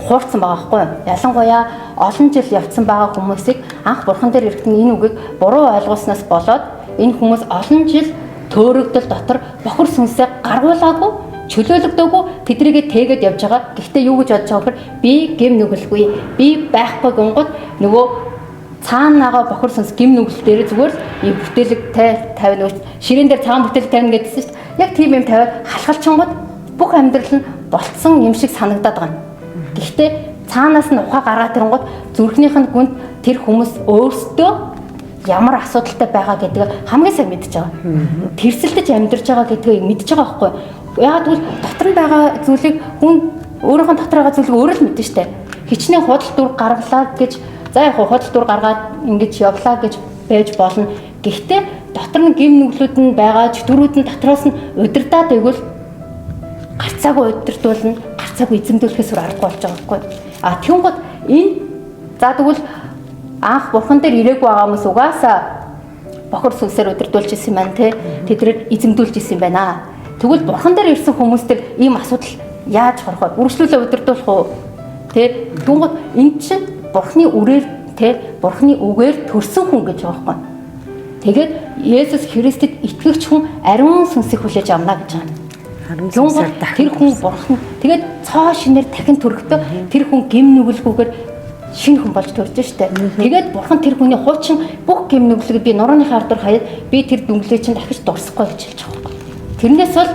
хуурцсан байгаа байхгүй. Ялангуяа олон жил явцсан байгаа хүмүүсийг анх бурхан дээр ирэхэд энэ үгийг буруу ойлгуулснаас болоод энэ хүмүүс олон жил төөрөгдөл дотор бохор сүнсээ гаргуулаагүй, чөлөөлөгдөөгүй, тэдрийгээ тээгээд явж байгаа. Гэхдээ юу гэж бодож байгаа гэхээр би гэм нүгэлгүй, би байхгүй гонгод нөгөө цаанаага бохор сүнс гэм нүгэл дээр зүгээр л ийм бүтээлэг тавина, ширээн дээр цагаан бүтээлэг тавина гэдсэн шүү дээ. Яг тийм юм тавиад халахалчингууд бүх амьдрал нь болцсон юм шиг санагдаад байгаа. Гэхдээ цаанаас нь ухаа гаргаад ирэнгууд зүрхнийх нь гүнд тэр хүмүүс өөрсдөө ямар асуудалтай байгаа гэдгийг хамгийн сайн мэдж байгаа. Тэрсэлдэж амьдарч байгаа гэдгийг мэдж байгаа байхгүй. Яагаад гэвэл дотор нь байгаа зүйлийг хүн өөрийнх нь дотор байгаа зүйлийг өөрөө л мэднэ штэ. Хичнээн худал дүр гаргалаа гэж, за яг худал дүр гаргаад ингэж явлаа гэж байж болно. Гэхдээ дотор нь гим нүглүүд нь байгаа, чөтгөрүүд нь дотроос нь удирдаад байвал гарцаагүй удирдуулна, гарцаагүй эзэмдүүлэхээс өөр аргагүй болж байгаа байхгүй. А тэнгууд энэ за тэгвэл анх бурхан дээр ирээгүй байгаа хүмүүс угаасаа бохор сүнсээр удирдуулж исэн юм байна те. Тэднэр эзэмдүүлж исэн юм байна. Тэгвэл бурхан дээр ирсэн хүмүүс төр ийм асуудал яаж гарах вэ? Үргэлжлүүлээ удирдуулах уу? Тэ? Тэнгууд энэ чинь бурханы үрээр те, бурханы үгээр төрсөн хүн гэж байгаа байхгүй. Тэгээд Есүс Христэд итгэгч хүн ариун сүнсийг хүлээж авна гэж байгаа. Ариун сүнсээр тэр хүн бурхан тэгээд цоо шинээр дахин төрөхдөө тэр хүн гим нүгэлгүйгээр шинэ хүн болж төрж штэ. Тэгээд бурхан тэр хүний хуучин бүх гим нүглийг би нурууныхаа ард руу хаяад би тэр дүнглээ чинь дахиж дурсахгүй гэж хэлж байгаа байхгүй. Тэрнээс бол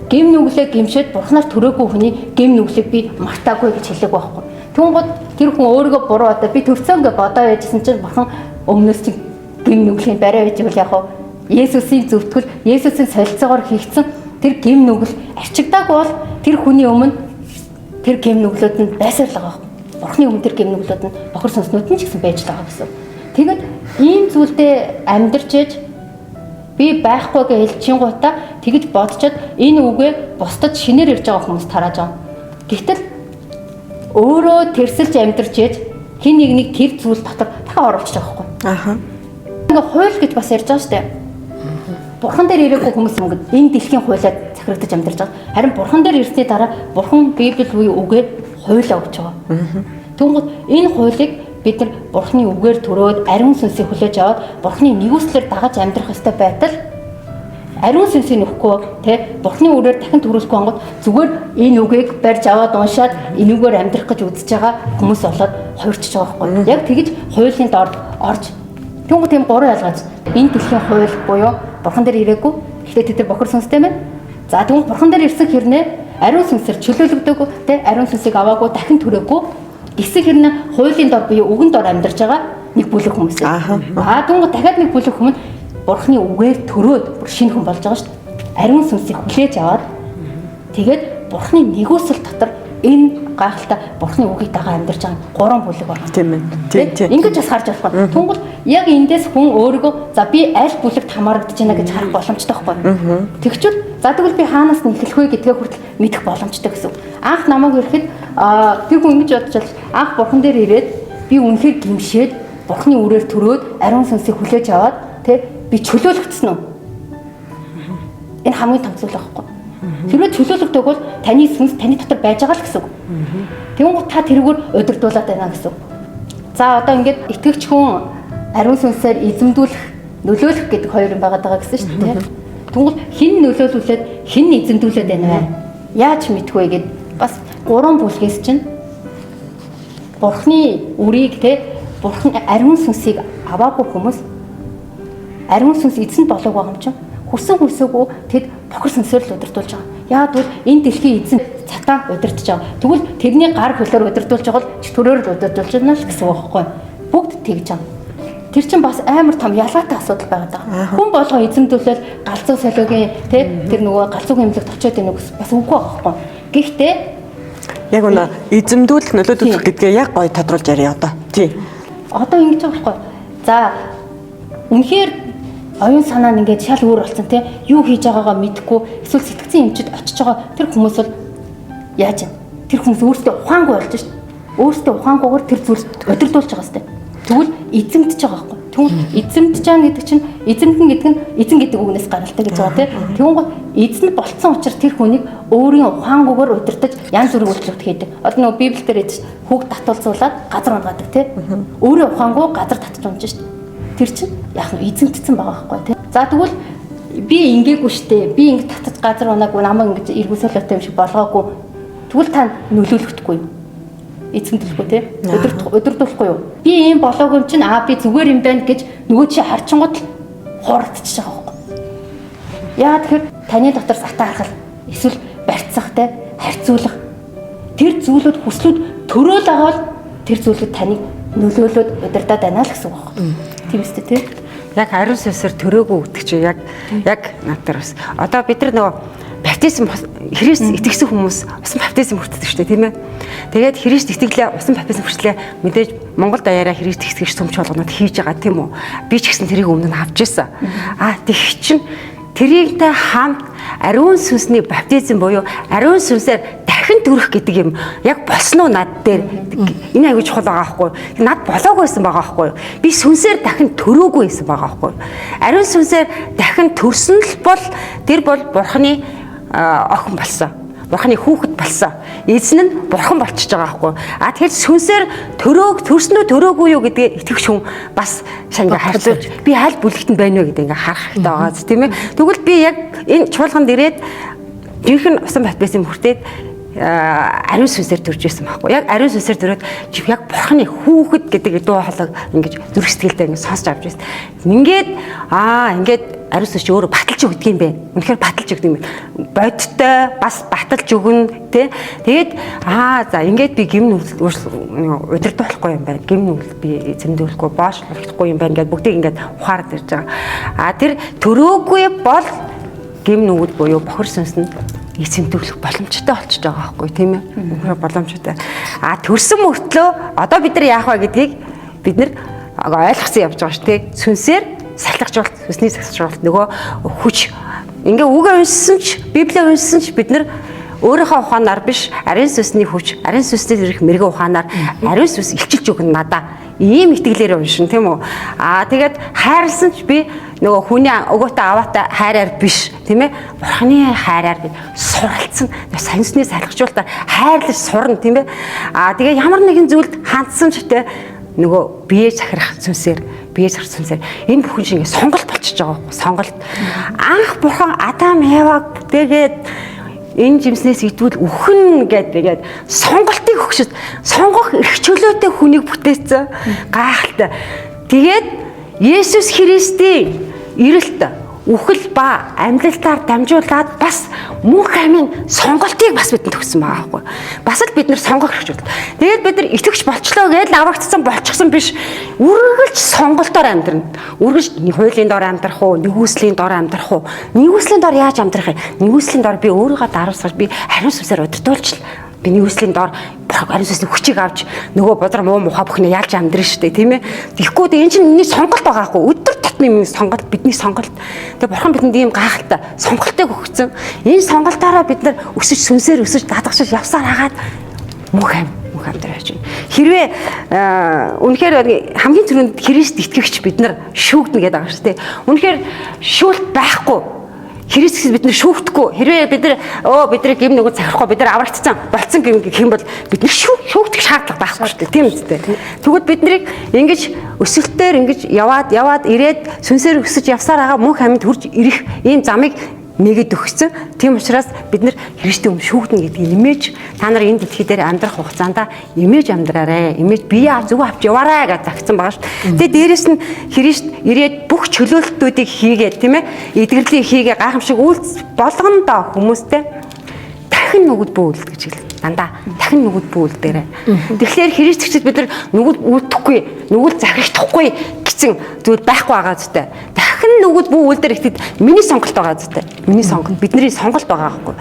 гим нүглээ гимшээд бурханаар төрөөгүй хүний гим нүглийг би мартаагүй гэж хэлээг байхгүй. Түүнгууд тэр хүн өөрийгөө буруу одоо би төрсөн гэж бодоо байжсэн чинь бурхан өмнөөс чинь гим нүглийн барай байж байвал яг уу Есүсийн зөвтгөл, Есүсийн солилцоогоор хийгдсэн тэр гим нүгэл арчигдаагүй бол тэр хүний өмнө тэр гим нүглүүд нь байсаар л байгаа. Бурхны өмнө тэр гим нүглүүд нь бохор сүнснүүд нь ч гэсэн байж л байгаа гэсэн. Тэгэд ийм зүйлдээ амьдарч ээж би байхгүй гэж хэлчихэнгуутаа тэгж бодчоод энэ үгээ бусдад шинээр ирж байгаа хүмүүс тарааж байгаа. Гэвтэл өөрөө тэрсэлж амьдарч ээж хин нэг нэг тэр зүйл дотор дахин оруулчих байгаа байхгүй. Аха. Ингээ хууль гэж бас ярьж байгаа шүү дээ. Бурхан дээр ирээгүй хүмүүс юм гээд энэ дэлхийн хуулиад захирагдаж амьдарч байгаа. Харин бурхан дээр ирсний дараа бурхан Библи буюу үгээр хуулиа өгч байгаа. Тэнгууд энэ хуулийг бид нар бурханы үгээр төрөөд ариун сүнсийг хүлээж аваад бурханы нэгүслэр дагаж амьдрах ёстой байтал ариун сүнсийг нөхгүй тэ бурханы үрээр дахин төрүүлэхгүй ангууд зүгээр энэ үгийг барьж аваад уншаад энүүгээр амьдрах гэж үзэж байгаа хүмүүс болоод хувирчиж байгаа байхгүй. Яг тэгж хуулийн дор орж тэнгууд тийм гурван ялгаач энэ дэлхийн хууль буюу бурхан дээр ирээгүй. Гэхдээ тэд нар бохор сүнстэй байна. За тэгвэл бурхан дээр ирсэн хэрнээ ариун сүнсээр чөлөөлөгдөөгүй тэ ариун сүнсийг аваагүй дахин төрөөгүй гисэн хэрнээ хуулийн дор буюу үгэн дор амьдарч байгаа нэг бүлэг хүмүүс. Аа тэгвэл дахиад нэг бүлэг хүмүүс бурханы үгээр төрөөд бүр шинэ хүн болж байгаа шүү дээ. Ариун сүнсийг хүлээж аваад тэгээд бурханы нэгүсэл дотор Энэ гайхалтай Бурхны үгийг дагаа амьдарч байгаа гурван бүлэг байна. Тийм ээ. Тийм тийм. Ингэж бас харж болохгүй. Түнгэл яг эндээс хүн өөрийгөө за би аль бүлэгт хамаарагдаж байна гэж харах боломжтой байхгүй. Тэгчвэл за тэгвэл би хаанаас нь эхлэх вэ гэдгээ хүртэл мэдэх боломжтой гэсэн. Анх намайг ирэхэд тэр хүн ингэж бодож л анх Бурхан дээр ирээд би үнэхээр гимшээд Бурхны үрээр төрөөд ариун сүнсийг хүлээж аваад тэ би чөлөөлөгдсөн үү? Энэ хамгийн том зүйл байхгүй. Хэрвээ чөлөөлөгдөг бол таны сүнс таны дотор байж байгаа л гэсэн үг. Тэнгуут та тэрүүгээр удирдуулаад байна гэсэн үг. За одоо ингээд итгэгч хүн ариун сүнсээр эзэмдүүлэх, нөлөөлөх гэдэг хоёр юм байгаад байгаа гэсэн шүү дээ. Тэнгуут хэн нөлөөлүүлээд хэн эзэмдүүлээд байна вэ? Яаж мэдэх вэ гэд бас гурван бүлгээс чинь Бурхны үрийг те Бурхан ариун сүнсийг аваагүй хүмүүс ариун сүнс эзэн болоог байгаа юм чинь хүсэн хүсээгүй тэд бохир сүнсээр л удирдуулж байгаа. Яагаад гэвэл энэ дэлхийн эзэн сатан удирдах байгаа. Тэгвэл тэрний гар хөлөөр удирдуулж байгаа бол чөтгөрөөр л удирдуулж байна л гэсэн үг байхгүй. Бүгд тэгж байгаа. Тэр чинь бас амар том ялгаатай асуудал байгаад байгаа. Хүн болгоо эзэмдүүлэл галзуу солиогийн тэ тэр нөгөө галзуугийн эмнэлэгт очиод байна гэсэн бас үгүй байхгүй. Гэхдээ яг үнэ эзэмдүүлэх нөлөөлөх гэдгээ яг гоё тодруулж яриа одоо. Тий. Одоо ингэж байгаа байхгүй. За үнэхээр оюун санаа нь ингээд шал өөр болсон тий. Юу хийж байгаагаа мэдэхгүй эсвэл сэтгцэн эмчид очиж байгаа тэр хүмүүс бол яаж вэ? Тэр хүмүүс өөрсдөө ухаангүй болж шít. Өөрсдөө ухаангүйгээр тэр зүйлс удирдуулж байгаа сте. Тэгвэл эзэмдэж байгаа байхгүй. Тэгвэл эзэмдэж байгаа гэдэг чинь эзэмдэн гэдэг нь эзэн гэдэг үгнээс гаралтай гэж байгаа тий. Тэгвэл эзэн болцсон учраас тэр хүнийг өөрийн ухаангүйгээр удирдах янз бүрийн үйлчлэлт хийдэг. Одоо нөгөө Библиэлд эзэж хүүг татуулзуулаад газар унгаадаг тий. Өөрийн ухаангүй газар татж унж шít. Тэр чинь яг нь эзэмдсэн байгаа байхгүй тий. За тэгвэл би ингээгүй штэ. Би ингэ татаж газар унаагүй намайг ингэж эргүүсэлтэй юм шиг болгоогүй. Тэгвэл та нөлөөлөхдөггүй юу? Эзэмдэлгүй тий. Удирдахгүй юу? Би ийм болоогүй юм чинь аа би зүгээр юм байна гэж нөгөө чи харчингууд л хуурдчихж байгаа байхгүй. Яагаад тэгэхээр таны дотор сатаархал эсвэл барьцах тий харьцуулах тэр зүйлүүд хүслүүд төрөөл байгаа бол тэр зүйлүүд таныг нөлөөлөөд удирдаад байна л гэсэн үг байхгүй. Тийм үстэй тий. Яг ариун сүнсээр төрөөгүй гэдэг чинь яг яг надад бас одоо бид нар нөгөө баптизм Христ итгэсэн хүмүүс усан баптизм хүртдэг шүү дээ тийм ээ. Тэгээд Христ итгэлээ усан баптизм хүртлээ мэдээж Монгол даяараа Христ итгэгч сүм чуулганууд хийж байгаа тийм үү. Би ч гэсэн тэрийг өмнө нь авч ирсэн. Аа тэгэх чинь тэрийгтэй хамт ариун сүнсний баптизм буюу ариун сүнсээр дахин төрөх гэдэг юм яг болсон уу над дээр энэ аягүй чухал байгаа байхгүй юу? Над болоогүй байсан байгаа байхгүй юу? Би сүнсээр дахин төрөөгүй байсан байгаа байхгүй юу? Ариун сүнсээр дахин төрсөн л бол тэр бол Бурхны охин болсон. Бурхны хүүхэд болсон. Эзэн нь бурхан болчихж байгаа байхгүй юу? А тэгэхээр сүнсээр төрөөг төрсөн үү төрөөгүй юу гэдгээ итгэгч хүн бас сайн ингээ харьцуулж би аль бүлэгт нь байна вэ гэдэг ингээ харах хэрэгтэй байгаа зү тийм ээ. Тэгвэл би яг энэ чуулганд ирээд жинхэнэ усан баптизм хүртээд ариун сүнсээр төрж исэн байхгүй. Яг ариун сүнсээр төрөөд яг бурханы хүүхэд гэдэг дуу хоолойг ингэж зүрх сэтгэлдээ ингэж сонсч авч байсан. Ингээд ингээд ариун сүнс чи өөрөө баталж өгдөг юм бэ. Үнэхээр баталж өгдөг юм бэ. Бодтой бас баталж өгнө тэ. Тэгээд за ингээд би гимн удирдуулахгүй юм байна. Гимн үйл би зэмдүүлэхгүй, боочлохгүй юм байна гэд бүгдийг ингээд ухаарад ирж байгаа. А тэр төрөөгүй бол гимн үйл буюу бохир сүнс нь эзэмдүүлэх боломжтой болчихж байгаа байхгүй тийм ээ. Үнэхээр боломжтой. А төрсөн мөртлөө одоо бид нар яах вэ гэдгийг бид нар ойлгосон явж байгаа шүү дээ. Сүнсээр сахилгажуулалт, сүнсний сахилгажуулалт нөгөө хүч ингээ үгээ уншсан ч, Библийг уншсан ч бид нар өөрийнхөө ухаанаар биш, ариун сүнсний хүч, ариун сүнсний ирэх мэрэгэн ухаанаар ариун сүнс илчилж өгнө надаа. Ийм итгэлээр уншин тийм үү? Аа тэгээд хайрлсан ч би нөгөө хүний өгөөтэй аваатай хайраар биш тийм ээ? Бурхны хайраар би суралцсан. Сансны салгажуулалтаар хайрлаж сурна тийм ээ? Аа тэгээ ямар нэгэн зүйлд хандсан ч тийм нөгөө бие захирах сүнсээр бие захирах сүнсээр энэ бүхэн чинь ингээ сонголт болчихж байгаа байхгүй сонголт. Анх бурхан Адам Еваг бүтээгээд энэ жимснээс идвэл үхэн гэдэг сонголтыг өгчөд сонгох эрх чөлөөтэй хүнийг бүтээсэн. Гайхалтай. Тэгээд Есүс Христийн ирэлт үхэл ба амьдлалтаар дамжуулаад бас мөнх амийн сонголтыг бас бидэнд өгсөн байгаа байхгүй. Бас л бид нар сонгох хэрэгтэй. Тэгээд бид нар итгэгч болчлоо гэж аврагдсан болчихсон биш. Үргэлж сонголтоор амьдрна. Үргэлж хуулийн дор амьдрах уу, нэгүслийн дор амьдрах уу? Нэгүслийн дор яаж амьдрах юм? Нэгүслийн дор би өөрийгөө даруусгаж би хариу сүнсээр удирдуулж Би нэгүслийн доор ариун сүнсний хүчийг авч нөгөө бузар муу мухаа бүхнээ ялж амьдрын штэ, тийм ээ. Тэгэхгүй дээ энэ чинь миний сонголт байгаа хгүй. Өдөр тутмын миний сонголт, бидний сонголт. Тэгээ бурхан бидэнд ийм гайхалтай сонголтыг өгсөн. Энэ сонголтоороо бид нар өсөж, сүнсээр өсөж, дадагшиж явсаар хагаад мөнх амьдрал яаж байна. Хэрвээ үнэхээр хамгийн түрүүнд Христ итгэгч бид нар шүүгдэнэ гэдэг байгаа шүү дээ. Үнэхээр шүүлт байхгүй. Христ гэсэн бид нар шүүгдэхгүй. Хэрвээ бид нар бидний гэм нүгэл захирахгүй, бид нар аврагдсан, болцсон гэм гэх юм бол бид нар шүүгдэх шаардлага байхгүй шүү дээ. Тийм үстэй. Тэгвэл бид нарыг ингэж өсөлтөөр ингэж яваад ирээд сүнсээр өсөж явсаар байгаа мөнх амьд хурж ирэх ийм замыг нэгэд өгсөн. Тийм учраас бид нар Христийн өмнө шүүгдэнэ гэдгийг имэж та нар энэ дэлхий дээр амьдрах хугацаанд имэж амьдраарэ. Имэж бие зөв авч яваарай гэж загцсан байгаа шүү дээ. Тэгээ дээрэс нь Христ ирээд бүх чөлөөлтүүдийг хийгээд, тийм ээ, эдгэрлийг хийгээ гайхамшиг үйлс болгондоо хүмүүстэй дахин нүгэл бүү үлд гэж хэлсэн. Дандаа дахин нүгэл бүү үлдээрэй. Тэгэхээр Христ ихчид бид нар нүгэл үлдэхгүй, нүгэл захихдахгүй гэсэн зүйл байхгүй байгаа зү. Дахин нүгэл бүү үлдээр ихэд миний сонголт байгаа зү. Миний сонголт, бидний сонголт байгаа байхгүй.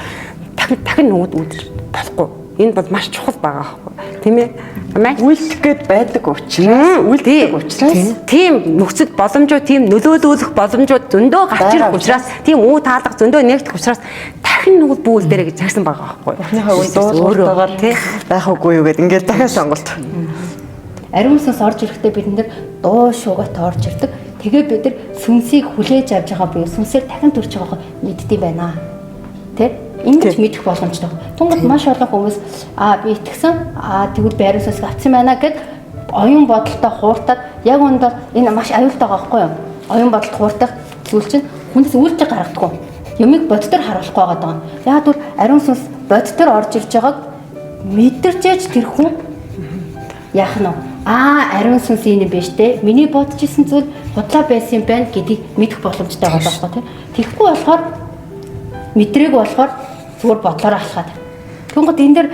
Дахин нүгэл үлдэж болохгүй. Энэ бол маш чухал байгаа байхгүй. Тийм ээ. Үлдэх гээд байдаг учраас, үлдэх учраас тийм нөхцөл боломжууд, тийм нөлөөлөх боломжууд зөндөө гарч ирэх учраас, тийм үү таалга зөндөө нэгдэх учраас дахин нүгэл бүү үлдээрэй гэж загсан байгаа байхгүй. Бурхныхаа үн дуулууртайгаар байх үгүй юу гэд ингээд дахиад сонголт. Ариун сүнс орж ирэхдээ бид нэр дуу шуугат орж ирдэг. Тэгээ бид нар сүнсийг хүлээж авч байгаа буюу сүнсээр дахин төрж байгааг мэддэм байна. Тэ? Ингэж мэдэх боломжтой. Тунгад маш олон хүмүүс би итгэсэн, тэгвэл би ариун сүнсийг авсан байна гэд оюун бодолтой хууртаад яг үүндээ энэ маш аюултай байгаа байхгүй юу? Оюун бодолд хууртах зүйл чинь хүнээс үйлдэл гаргадаггүй. Юмыг боддоор харуулахгүй байгаа даа. Яг бол ариун сүнс боддоор орж ирж байгааг мэдэрчээж тэр хүн яах нь вэ? Ариун сүнс энэ юм биш те. Миний бодож исэн зүйл худлаа байсан юм байна гэдгийг мэдэх боломжтой байгаа байхгүй тий. Тэгэхгүй болохоор мэдрээгүй болохоор зүгээр бодлороо алхаад. Тэнгууд энэ дэр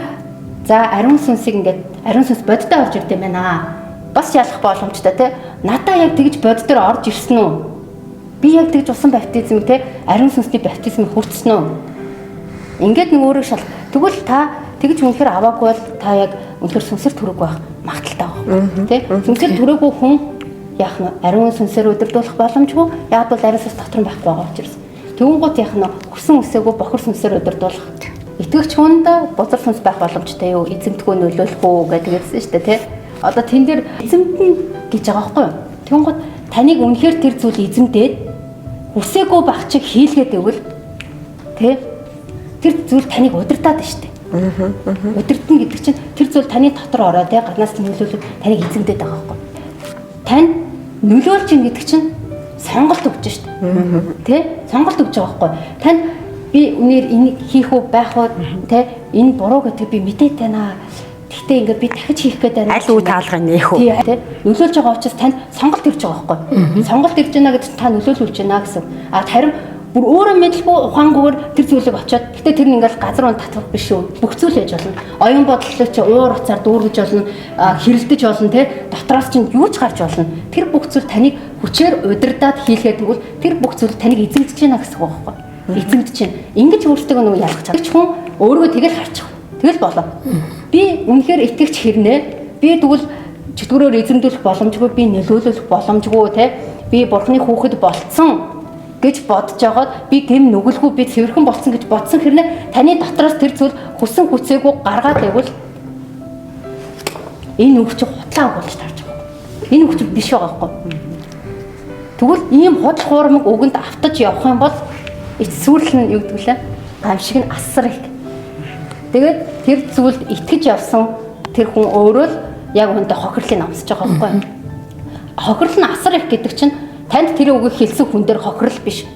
за ариун сүнсийг ингээд ариун сүнс боддоо орж ирд юм байна. Бас ялах боломжтой те. Надаа яг тэгж боддоор орж ирсэн үү? Би яг тэгж усан баптизм те, ариун сүнсний баптизмыг хүртсэн үү? Ингээд нэг өөрөө шал. Тэгвэл та тэгж үнэхээр аваагүй бол та яг үнэхээр сүнсээр төрөөгүй байх магадaltaй байгаа тий. Сүнсээр төрөөгүй хүн яах нь ариун сүнсээр удирдуулах боломжгүй. Яг бол ариун сүнс дотор нь байхгүй байгаа учраас. Тэвэнгуут яах нь хүсэн үсээгүй бохор сүнсээр удирдуулах. Итгэгч хүнд бузар сүнс байх боломжтой юу? Эзэмтгүү нөлөөлөх үү гэдгийгсэн шүү дээ тий. Одоо тэн дээр эзэмтэн гэж байгаа байхгүй юу? Тэвэнгуут таныг үнэхээр тэр зүйл эзэмдээд хүсээгүй байх чиг хийлгээд өгвөл тий. Тэр зүйл таныг удирдаад байна шүү дээ. Удирдна гэдэг чинь тэр зүйл таны дотор ороо тий, гаднаас нөлөөлөд таныг эзэмдээд байгаа байхгүй. Тань нөлөөлж ин гэдэг чинь сонголт өгч шүү дээ. Тэ? Сонголт өгч байгаа байхгүй. Танд би үнээр энийг хийх үү байх уу тэ, энэ буруу гэдгийг би мэдээд байна. Гэхдээ ингээд би дахиж хийх гээд байна. Аль үе таалгыг нээх үү? Тэ? Нөлөөлж байгаа учраас танд сонголт ирж байгаа байхгүй. Сонголт ирж байна гэдэг чинь та нөлөөлүүлж байна гэсэн. А харин бүр өөрөө мэдлгүй ухаангүйгээр тэр зүйлийг очиод гэтээ тэр нь ингээл газар ун татвар биш үү? Бүх зүйл хийж болно. Оюун бодлоо чи уур уцаар дүүргэж болно, хэрэлдэж болно те. Дотроос чинь юу ч гарч болно. Тэр бүх зүйл таныг хүчээр удирдаад хийлгээд тэгвэл тэр бүх зүйл таныг эзэмдэж байна гэсэн үг байхгүй. Эзэмдэж байна. Ингэж өөртөө нөгөө ялгах чадах. Хүн өөрийгөө тэгэл харчих. Тэгэл болоо. Би үнэхээр итгэгч хэрнээ. Би тэгвэл чөтгөрөөр эзэмдүүлэх боломжгүй, би нөлөөлөх боломжгүй те. Би бурхны хүүхэд болцсон гэж бодож байгаад би гэм нүгэлгүй би цэвэрхэн болсон гэж бодсон хэрнээ таны дотроос тэр зүйл хүсэн хүсээгүй гаргаад байвал энэ үг чинь худлаа үг болж тарж байгаа. Энэ үг чинь биш байгаа байхгүй. Тэгвэл ийм худал хуурмаг үгэнд автаж явах юм бол эц сүрэл нь юу гэдэг лээ? Гамшиг нь асар их. Тэгээд тэр зүйлд итгэж явсан тэр хүн өөрөө л яг үүндээ хохирлыг амсаж байгаа байхгүй. Хохирол нь асар их гэдэг чинь танд тэр үгийг хэлсэн хүн дээр хохирол биш.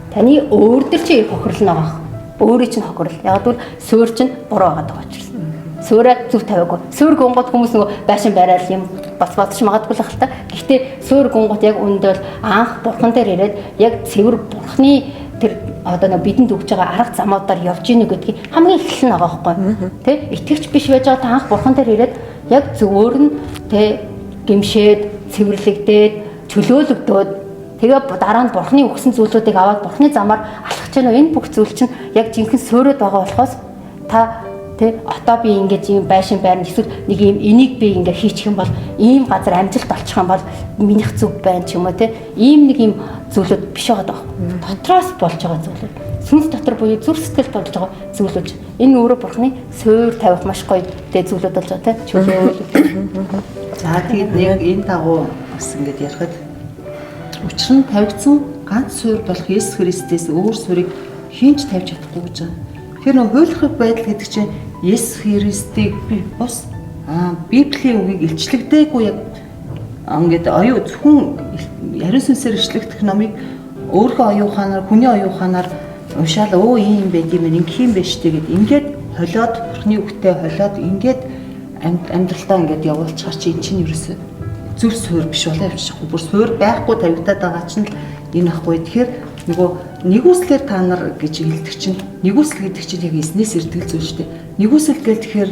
Таны өөр дээр чи хохирол нь байгаа. Өөрийн чинь хохирол. Яг бол суур чинь буруу байгаа даа учраас. Суураа зөв тавиагүй. Суур гонгот хүмүүс нөгөө байшин барайл юм бас бодож магадгүй л хэл та. Гэхдээ суур гонгот яг үүндээ бол анх бурхан дээр ирээд яг цэвэр бурхны тэр одоо нэг бидэнд өгж байгаа арга замуудаар явж гинэ гэдгийг хамгийн эхлэл нь байгаа байхгүй. Тэ? Итгэвч биш байж байгаа та анх бурхан дээр ирээд яг зөвөр нь тэ гимшээд цэвэрлэгдээд чөлөөлөгдөөд тэгээ дараа нь бурхны өгсөн зүйлүүдийг аваад бурхны замаар алхаж гэнэ. Энэ бүх зүйл чинь яг жинхэнэ суурьд байгаа болохоос та Тэ одоо би ингэж ийм байшин байрна эсвэл нэг ийм энийг би ингээ хийчих юм бол ийм газар амжилт олчих юм бол минийх зүг байна ч юм уу тэ ийм нэг ийм зүйлүүд биш байгаа даа. Дотроос болж байгаа зүйлүүд. Сүнс дотор буюу зүрх сэтгэл болж байгаа зүйлүүд. Энэ өөрөө бурхны суур тавих маш гоё тэ зүйлүүд болж байгаа тэ чөлөөл. За тэгээд яг энэ дагуу бас ингээд ярихад учир нь тавигдсан ганц суурь болох Есүс Христээс өөр суурийг хэн ч тавьж чадахгүй гэж байгаа. Тэгэхээр нөх хуйлах байдал гэдэг чинь Есүс Христийг би бус Библийн үгийг илчлэгдээгүй яг ингээд оюу зөвхөн ариун сүнсээр ичлэгдэх номыг өөрийнхөө оюун ухаанаар хүний оюун ухаанаар уншаал өө ийм байд юм ингэх юм байна штэ гэд ингээд холиод бурхны үгтэй холиод ингээд амьдралтаа ингээд явуулчихар чи эн чинь ерөөсөө зөв суурь биш болоо явчихгүй бүр суурь байхгүй тавигдаад байгаа чинь л энэ ахгүй. Тэгэхээр нөгөө нэгүслэр та нар гэж хэлдэг чинь нэгүсэл гэдэг чинь яг эзнээс ирдэг зүйл шүү дээ. Нэгүсэл гэл тэгэхээр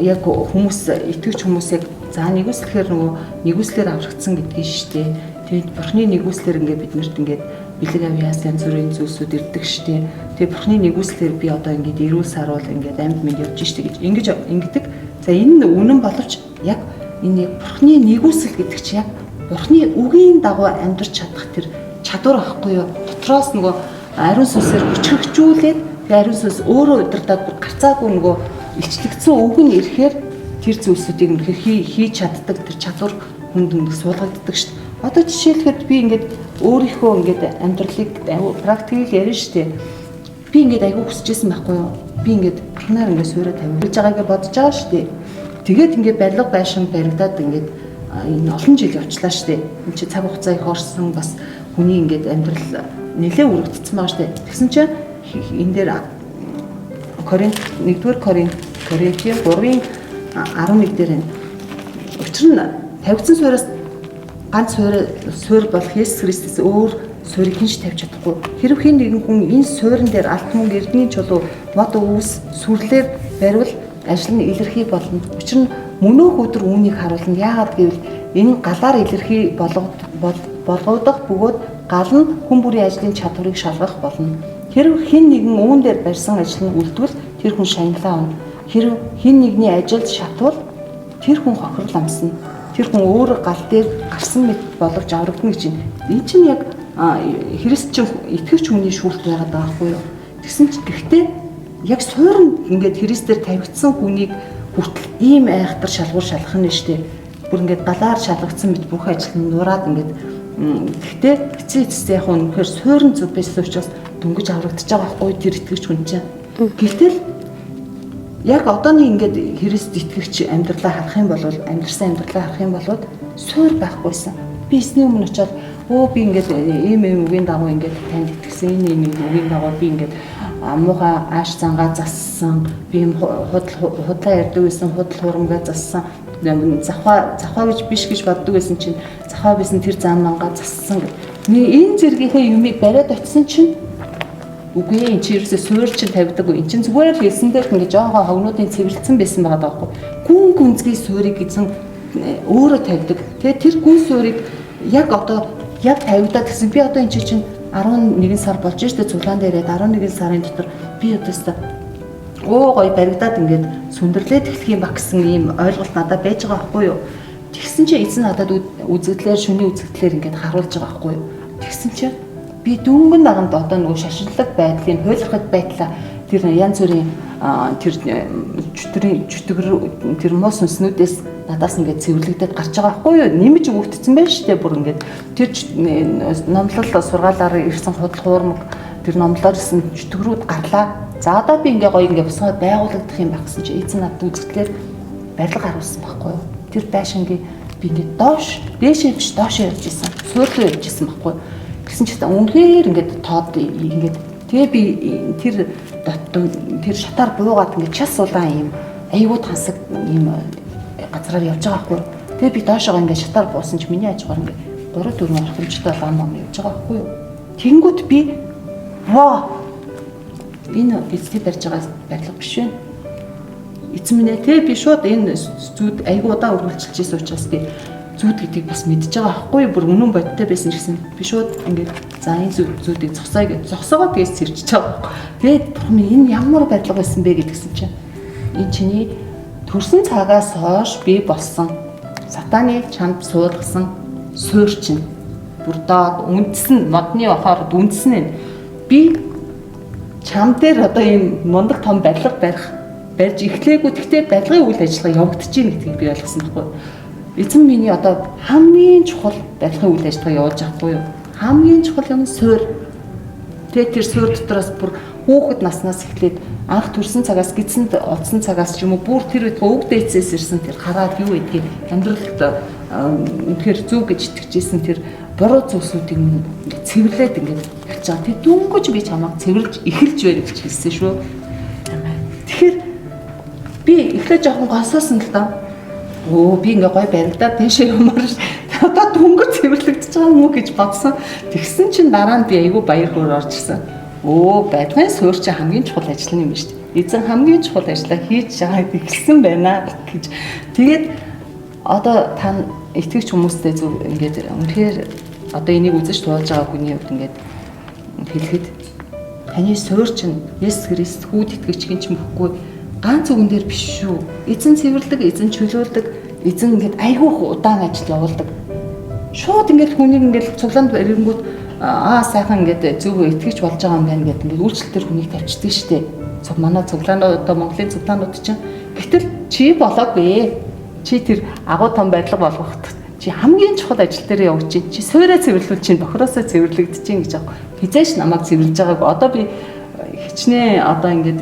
яг хүмүүс итгэвч хүмүүс яг за нэгүслэхээр нөгөө нэгүслэр аврагдсан гэдгийг шүү дээ. Тэгээд бурхны нэгүслэр ингээд биднэрт ингээд бэлэг авьяас янз бүрийн зүйлсүүд ирдэг шүү дээ. Тэгээд бурхны нэгүслэр би одоо ингээд эрүүл саруул ингээд амьд мэнд явж штэ гэж ингэж ингэдэг. За энэ нь үнэн боловч яг энэ яг бурхны нэгүсэл гэдэг чинь яг бурхны үгийн дагуу амьдрч чадах тэр чадвар ахгүй юу? Дотроос нөгөө ариун сүнсээр хүчрхжүүлээд тэгээ ариун сүнс өөрөө удирдаад бүр гарцаагүй нөгөө илчлэгдсэн үг нь ирэхээр тэр зүйлсүүдийг үнэхээр хийж чаддаг тэр чадвар хүнд үнэх суулгагддаг шүү дээ. Одоо жишээлхэд би ингээд өөрийнхөө ингээд амьдралыг практикийг ярина шүү дээ. Би ингээд айгүй хүсэжсэн байхгүй юу? Би ингээд бурхнаар ингээд суураа тавиулж байгаагаа бодож байгаа шүү дээ. Тэгээд ингээд барилга байшин баригдаад ингээд энэ олон жил явчлаа шүү дээ. Энд чи цаг хугацаа их орсон бас хүний ингээд амьдрал нэлээд өргөдсөн байгаа шүү дээ. Тэгсэн чинь энэ дээр Коринт 1-р Коринтын 3-ын 11 дээр байна. Учир нь тавигдсан суураас ганц суурь болох Есүс Христос өөр суурийг хэн ч тавьж чадахгүй. Хэрв хэн нэгэн хүн энэ суурин дээр алт мөнгө эрдний чулуу мод өвс сүрлээр баривал ажил нь илэрхий болно. Учир нь мөнөөх өдөр үүнийг харуулна. Яагаад гэвэл энэ галаар илэрхий болгоодох бөгөөд гал нь хүн бүрийн ажлын чадварыг шалгах болно. Хэрв хэн нэгэн үүн дээр барьсан ажил нь үлдвэл тэр хүн шагналаа авна. Хэрв хэн нэгний ажилд шатвал тэр хүн хохирол амсна. Тэр хүн өөрөө гал дээр гарсан мэт боловч аврагдана гэж байна. Энэ чинь яг христчин итгэвч хүний шүүлт байгаад байгаа байхгүй юу? Тэгсэн чинь гэхдээ яг суурь ингээд Христээр тавигдсан хүнийг хүртэл ийм айхтар шалгуур шалгах нь шүү дээ. Бүр ингээд галаар шалгагдсан мэт бүх ажил нь нураад ингээд гэхдээ эцсийн эцэстээ яг үнэхээр суурин зүг байсан учраас дөнгөж аврагдаж байгаа байхгүй тэр итгэвч хүн чинь. Гэвтэл яг одооны ингээд Христ итгэгч амьдралаа харах юм бол амьдрсан амьдралаа харах юм бол суур байхгүйсэн. Би эсний өмнө очиод өө би ингээд ийм ийм үгийн дагуу ингээд танд итгэсэн, энэ ийм үгийн дагуу би ингээд муухай ааш зангаа зассан, би юм худлаа ярьдаг байсан, худал хурамгаа зассан, завхаа гэж биш гэж боддог байсан чинь завхаа байсан тэр зам мангаа зассан гэх. Энэ зэргийнхээ юмыг бариад очисон чинь үгүй энэ чи ерөөсөө суурь чинь тавьдаггүй. Энэ чинь зүгээр л хэлсэн дээр ингээд жоохон хогнуудын цэвэрлсэн байсан байгаа даахгүй. Гүн гүнзгий суурийг эзэн өөрөө тавьдаг. Тэгээ тэр гүн суурийг яг одоо яг тавигдаад гэсэн би одоо энэ чинь 11 сар болж штэ цуглаан дээрээ 11 сарын дотор би одоо өстө өө гой баригдаад ингээд сүндэрлээд эхлэх юм ба гэсэн ийм ойлголт надад байж байгаа байхгүй юу. Тэгсэн чинь эзэн надад үзэгдлээр шөнийн үзэгдлээр ингээд харуулж байгаа байхгүй юу. Тэгсэн чинь би дөнгөн даганд одоо нөгөө шашинлаг байдлын хуйлрахад байтлаа тэр янз бүрийн тэр чөтгөрийн чөтгөр тэр муу сүнснүүдээс надаас ингээд цэвэрлэгдээд гарч байгаа байхгүй юу? Нэмж өгөгдсөн байж штэ бүр ингээд тэр номлол сургаалаар ирсэн худал хуурмаг тэр номлоор ирсэн чөтгөрүүд гарлаа. За одоо би ингээ гоё ингээ бусгаад байгуулагдах юм байх гэсэн чи эзэн надад үзэгдлээр барилга харуулсан байхгүй юу? Тэр байшингийн би ингээ доош дээшээ биш доошоо явж исэн. Суурлуу явж исэн байхгүй юу? Тэгсэн чинь үнэхээр ингээд тоод ингээд тэгээ би тэр тэр шатаар буугаад ингээд час улаан юм айгуу тансаг юм газраар явж байгаа байхгүй юу. Тэгээ би доошоогоо ингээд шатаар буусан чи миний хажуугаар ингээд 3 4 орхимжтой лам ам явж байгаа байхгүй юу. Тэнгүүт би ваа энэ эцний барьж байгаа барилга биш вэ? Эцэн минь ээ тэ би шууд энэ зүуд айгуу удаан үргэлжилж байсан учраас би Зүүд гэдгийг бас мэдж байгаа байхгүй бүр үнэн бодтой байсан ч гэсэн би шууд ингээд за энэ зүүдийг зогсоё гэж зогсоогоо тэгээс цэрчиж байгаа. Тэгээд бурхан минь энэ ямар барилга байсан бэ гэдгсэн чинь энэ чиний төрсөн цагаас хойш би болсон сатаны чамд суулгасан суур чинь бүр доод үндэс нь модны охоор үндэс нь би чам дээр одоо ийм мундаг том барилга барих барьж эхлээгүй гэхдээ барилгын үйл ажиллагаа явагдаж байна гэдгийг би ойлгосон байхгүй. Эзэн миний одоо хамгийн чухал барилгын үйл ажиллагаа явуулж байгаа юу? Хамгийн чухал юм суур. Тэгээд тэр суур дотроос бүр хүүхэд наснаас эхлээд анх төрсэн цагаас гидсэнд одсон цагаас ч юм уу бүр тэр үед өвөг дээдсээс ирсэн тэр хараад юу гэдгийг амьдралд үнэхээр зөв гэж итгэжсэн тэр буруу зүйлсүүдийг ингээд цэвэрлээд ингээд эхэлж байгаа. Тэг дүнгэж би чамайг цэвэрлж эхэлж байна гэж хэлсэн шүү. Тэгэхээр би эхлээ жоохон госоосон л даа. Өө би ингээ гой баригдаад тийшээ юмар одоо дүнгэж цэвэрлэгдэж байгаа юм уу гэж бодсон. Тэгсэн чинь дараа нь би айгүй баяр хөөр орж ирсэн. Өө барилгын суурь чинь хамгийн чухал ажил юм шүү дээ. Эзэн хамгийн чухал ажлаа хийж байгааг эхэлсэн байна гэж. Тэгээд одоо та итгэгч хүмүүстэй зөв ингээд үнэхээр одоо энийг үзэж туулж байгаа хүний хувьд ингээд хэлэхэд таны суурь чинь Есүс Христ хүүд итгэгч гин ч мөхгүй ганц үгэн дээр биш шүү. Эзэн цэвэрлэг, эзэн чөлөөлдөг, эзэн ингээд айгүйх удаан ажил явуулдаг. Шууд ингээд хүнийг ингээд цуглаанд ирэнгүүт аа сайхан ингээд зөв итгэгч болж байгаа юм байна гэдэг ингээд үйлчлэл төр хүнийг тавьчихдаг шүү дээ. Цуг манай цуглаанууд одоо Монголын цуглаанууд чинь гэтэл чи болоогүй. Чи тэр агуу том барилга болгох чи хамгийн чухал ажил дээр явж чинь чи суураа цэвэрлүүл чинь бохироосоо цэвэрлэгдэж чинь гэж аахгүй. Хизээш намайг цэвэрлж байгаагүй. Одоо би хичнээн одоо ингээд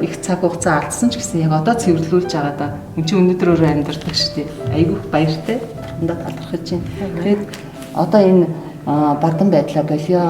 их цаг хугацаа алдсан ч гэсэн яг одоо цэвэрлүүлж байгаа да. Энд чи өнөөдөр өөрөө амьдардаг шүү дээ. Айгүйх баяртай. Бурхандаа талархаж чинь. Тэгээд одоо энэ бадан байдлаа болио.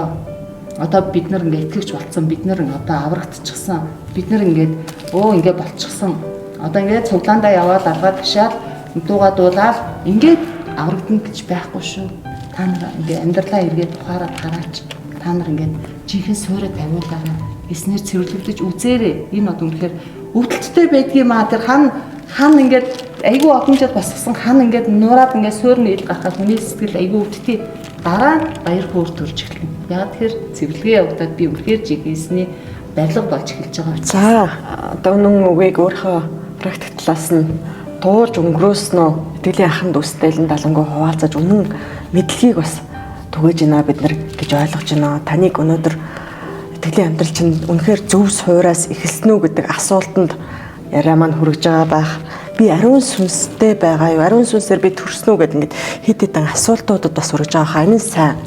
Одоо бид нар ингээд итгэгч болцсон. Бид нар одоо аврагдчихсан. Бид нар ингээд өө ингээд болчихсон. Одоо ингээд цуглаандаа яваад алгаад ташаал дуугаа дуулаад ингээд аврагдана гэж байхгүй шүү. Та нар ингээ амьдралаа эргээд ухаарад хараач. Та нар ингээд жинхэнэ суурэ тавиулаарай. Эснэр цэвэрлэгдэж үзээрэй. Энэ од үнэхээр өвдөлттэй байдгийм аа. Тэр хан ингээд айгүй олон жил босгосон хан ингээд нуураад ингээд суурь нь ил гарахад хүний сэтгэл айгүй өвдөлттэй. Дараа нь баяр хөөр төрж эхэлнэ. Яг тэгэхээр цэвэрлэгээ явагдаад би үнэхээр жинхэнэ барилга болж эхэлж байгаа учраас. За одоо үнэн үгийг өөрийнхөө практик талаас нь туулж өнгөрөөснөө итгэлийн ахын дүүстэй элен далангуу хуваалцаж үнэн мэдлэгийг бас түгээж байна бид нар гэж ойлгож байна. Таныг өнөөдөр итгэлийн амьдрал чинь үнэхээр зөв суураас эхэлсэн үү гэдэг асуултанд яриа маань хүрэж байгаа байх. Би ариун сүнстэй байгаа юу? Ариун сүнсээр би төрсөн үү гэдэг ингээд хэд хэдэн асуултуудад бас хүрэж байгаа хаа. Энэ сайн.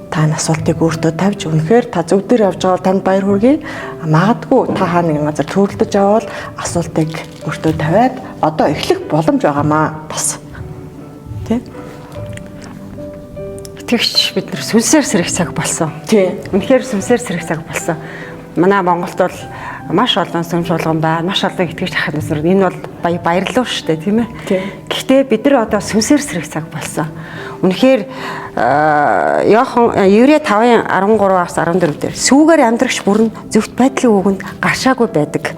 Та энэ асуултыг өөртөө тавьж үнэхээр та зөв дээр явж байгаа бол танд баяр хүргэе. Магадгүй та хаа нэгэн газар төрөлдөж авал асуултыг өөртөө тавиад одоо эхлэх боломж байгаамаа бас. Тэ? Итгэгч бид нар сүнсээр сэрэх цаг болсон. Тий. Үнэхээр сүнсээр сэрэх цаг болсон. Манай Монголд бол маш олон сүм чуулган байна. Маш олон итгэгч ахын дүүс нар. Энэ бол баярлалаа шүү дээ, тийм ээ. Гэхдээ бид нар одоо сүнсээр сэрэх цаг болсон. Үнэхээр Иохан Еврей 5:13-аас 14 дээр сүүгээр амьдрагч бүрэн зөвхт байдлын үгэнд гаршаагүй байдаг.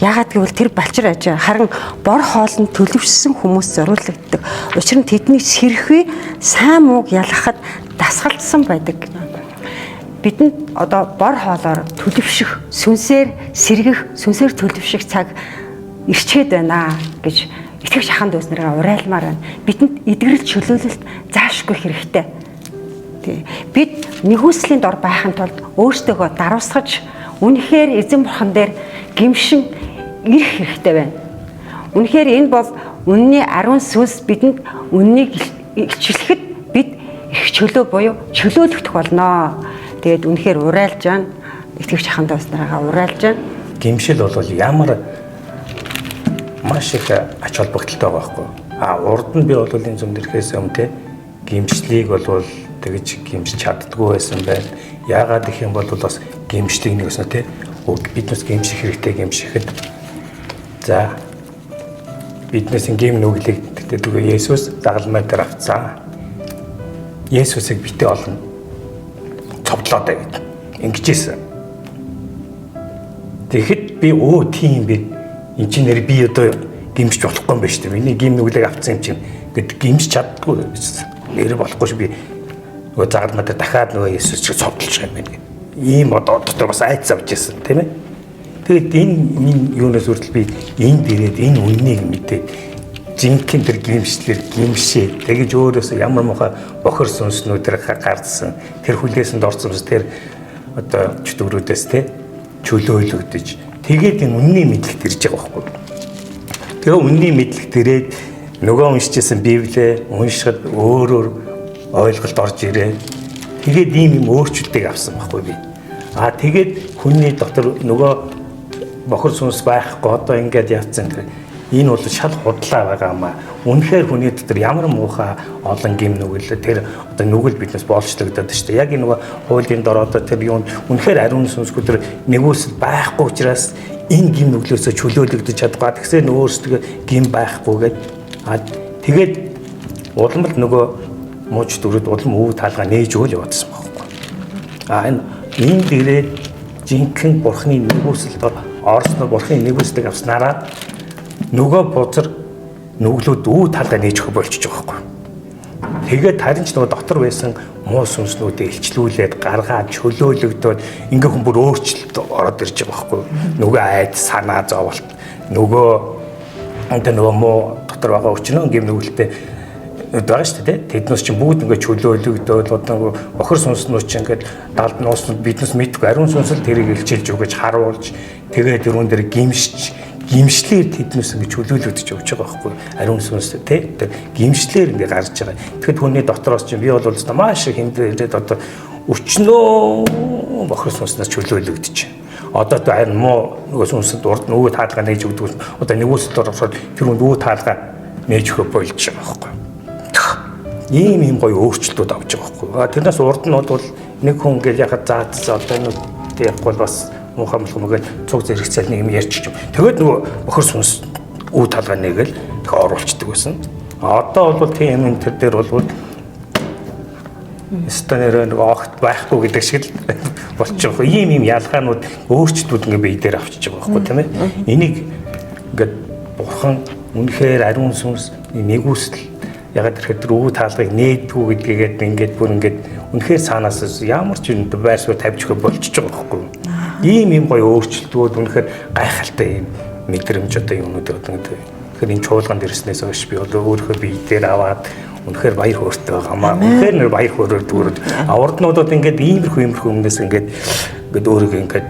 Яагаад гэвэл тэр балчир ажээ харин бор хоолнд төлөвшсөн хүмүүс зориулагддаг. Учир нь тэдний сэрхий сайн мууг ялгахад дасгалдсан байдаг. Бидэнд одоо бор хоолоор төлөвшөх, сүнсээр сэргэх, сүнсээр төлөвшөх цаг ирчээд байна гэж итгэгч ахын дүүс нараа уриалмаар байна. Бидэнд эдгэрэл чөлөөлөлт заашгүй хэрэгтэй. Тий. Бид нэгүслийн дор байхын тулд өөрсдөө даруусгаж үнэхээр эзэн бурхан дээр гимшин ирэх хэрэгтэй байна. Үнэхээр энэ бол үнний ариун сүнс бидэнд үннийг илчлэхэд бид их чөлөө буюу чөлөөлөгдөх болно. Тэгээд үнэхээр уриалж байна. Итгэгч ахын дүүс нараа уриалж байна. Гимшил бол ямар маш их ач холбогдолтой байгаа байхгүй. А урд нь би бол энэ зүм дэрхээс өмнө те гимшлийг бол тэгж гимшиж чаддгүй байсан байна. Яагаад гэх юм бол бас гимшлийг нэг өснө те биднээс гимших хэрэгтэй гимшихэд за биднээс гим нүглийг тэгтээ Есүс загалмай дээр авцсан. Есүсийг битээ олон цовдлоо даа гэд ингэжсэн. Тэгэхэд би өө тийм би энэ чинь нэр би одоо гимшиж болохгүй юм байна шүү дээ. Миний гим нүглийг авцсан юм чинь Гэт гимж чаддгүй гэсэн. Нэр болохгүй ш би нөгөө загалмаа дээр дахиад нөгөө Есүс чиг цовдлж байгаа юм байна гэх. Ийм одоо дотор бас айц авч ирсэн тийм ээ. Тэгэд энэ минь юунаас хүртэл би энд ирээд энэ үннийг мэдээд жинхэнэ тэр гимшлэр гимшээ тэгэж өөрөөсөө ямар муухай бохир сүнснүүдэр гарцсан тэр хүлээсэнд орсон тэр одоо чөтгөрүүдээс те чөлөөлөгдөж тэгээд энэ үнний мэдлэгт ирж байгаа байхгүй. Тэгээ үнний мэдлэгт ирээд нөгөө уншижсэн Библиэ уншихад өөрөөр ойлголт орж ирээ. Тэгээд ийм юм өөрчлөлтийг авсан байхгүй би. Аа тэгээд хүний дотор нөгөө бохир сүнс байхгүй одоо ингээд явцсан тэр энэ бол шал худлаа байгаа маа. Үнэхээр хүний дотор ямар муухай олон гим нүгэл тэр одоо нүгэл биднээс боолчлогдоод шүү дээ. Яг энэ нөгөө хуулийн дор одоо тэр юунд үнэхээр ариун сүнсгүй тэр нэгүсэл байхгүй учраас энэ гим нүглөөсөө чөлөөлөгдөж чадгаа. Тэгсээр өөрсдөө гим байхгүй гээд а тэгээд улам л нөгөө мууч дөрөд улам өв таалгаа нээж өгөл яваадсан байхгүй. А энэ энд ирээд жинхэнэ бурхны нэгүсэл дор орсноор бурхны нэгүслийг авснараа нөгөө бузар нүглүүд үү талдаа нээж өгөх болчихж байгаа байхгүй. Тэгээд харин ч нөгөө дотор байсан муу сүнснүүдээ илчлүүлээд гаргаад чөлөөлөгдөөд ингээ хүн бүр өөрчлөлт ороод ирж байгаа байхгүй. Нөгөө айд санаа зоволт нөгөө одоо нөгөө муу дотор байгаа өчнөө гим нүгэлтэй байгаа шүү дээ. Тэднээс чинь бүгд ингээ чөлөөлөгдөөд одоо нөгөө бохир сүнснүүд чинь ингээд далд нууснууд биднес мэдгүй ариун сүнс л тэрийг илчилж өгөж харуулж тэгээд тэрүүн дээр гимшиж гимшлэр тэднээс ингэ чөлөөлөгдөж явж байгаа байхгүй ариун сүнс тий тэр гимшлэр ингэ гарч байгаа. Тэгэхэд хүний дотроос чинь би бол маш их хэмдээ ирээд одоо өчнөө бохир сүнснээс чөлөөлөгдөж. Одоо тэ харин муу нөгөө сүнсэнд урд нөгөө таалгаа нээж өгдөг. Одоо нэгүсэл орохоор тэр хүн нөгөө таалгаа нээж өгөх болж байгаа байхгүй. Ийм ийм гоё өөрчлөлтүүд авч байгаа байхгүй. Тэрнээс урд нь бол нэг хүн ингээл яхад заа одоо энэ яахгүй бол бас муухай мулах мөгөл цуг зэрэгцэл нэг юм ярьчих юм. Тэгээд нөгөө бохир сүнс үе талгаа нэгээл тэг оруулцдаг байсан. Одоо бол тийм юм тэр дээр бол өстөнөр нэг огт байхгүй гэдэг шиг л болчих. Ийм ийм ялгаанууд өөрчлөлтүүд ингээ бие дээр авчиж байгаа байхгүй тийм ээ. Энийг ингээд бурхан үнэхээр ариун сүнс нэгүсэл ягаад гэхээр тэр өвөө таалгыг нээдгүү гэдгээгээд ингээд бүр ингээд үнэхээр цаанаас ямар ч юм байр суурь тавьж өгөх болчихж байгаа байхгүй. Ийм ийм гоё өөрчлөлтүүд үнэхээр гайхалтай юм мэдрэмж одоо юмнууд одоо тэгэхээр энэ чуулганд ирснээс хойш би бол өөрийнхөө бие дээр аваад үнэхээр баяр хөөртэй байгаамаа. Үнэхээр нэр баяр хөөрөөр дүүрээд аварднуудад ингээд иймэрхүү өмнөөс ингээд ингээд өөрийгөө ингээд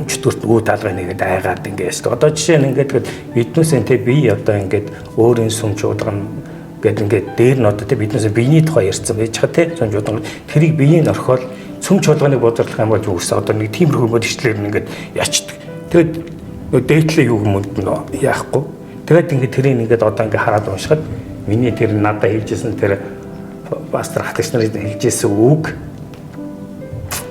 чөтгөрт өө таалгаа нэгээд айгаад ингээд ястаг. Одоо жишээ нь ингээд биднээс энэ би одоо ингээд өөрийн сүм чуулган гээд ингээд дээр нь одоо тэ биднээс биений тухай ярьсан байж хаа тэ сүм чуулган тэрийг биеийн орхиол сүм чуулганыг бузарлах юм бол юусэн одоо нэг тиймэрхүү юм ишлэр нь ингээд ячдаг. Тэгээд нөө дээдлээ юу юм нөө яахгүй. Тэгээд ингээд тэрийг ингээд одоо ингээд хараад уншихад миний тэр надад хэлжсэн тэр пастор хатагч нарын хэлжсэн үг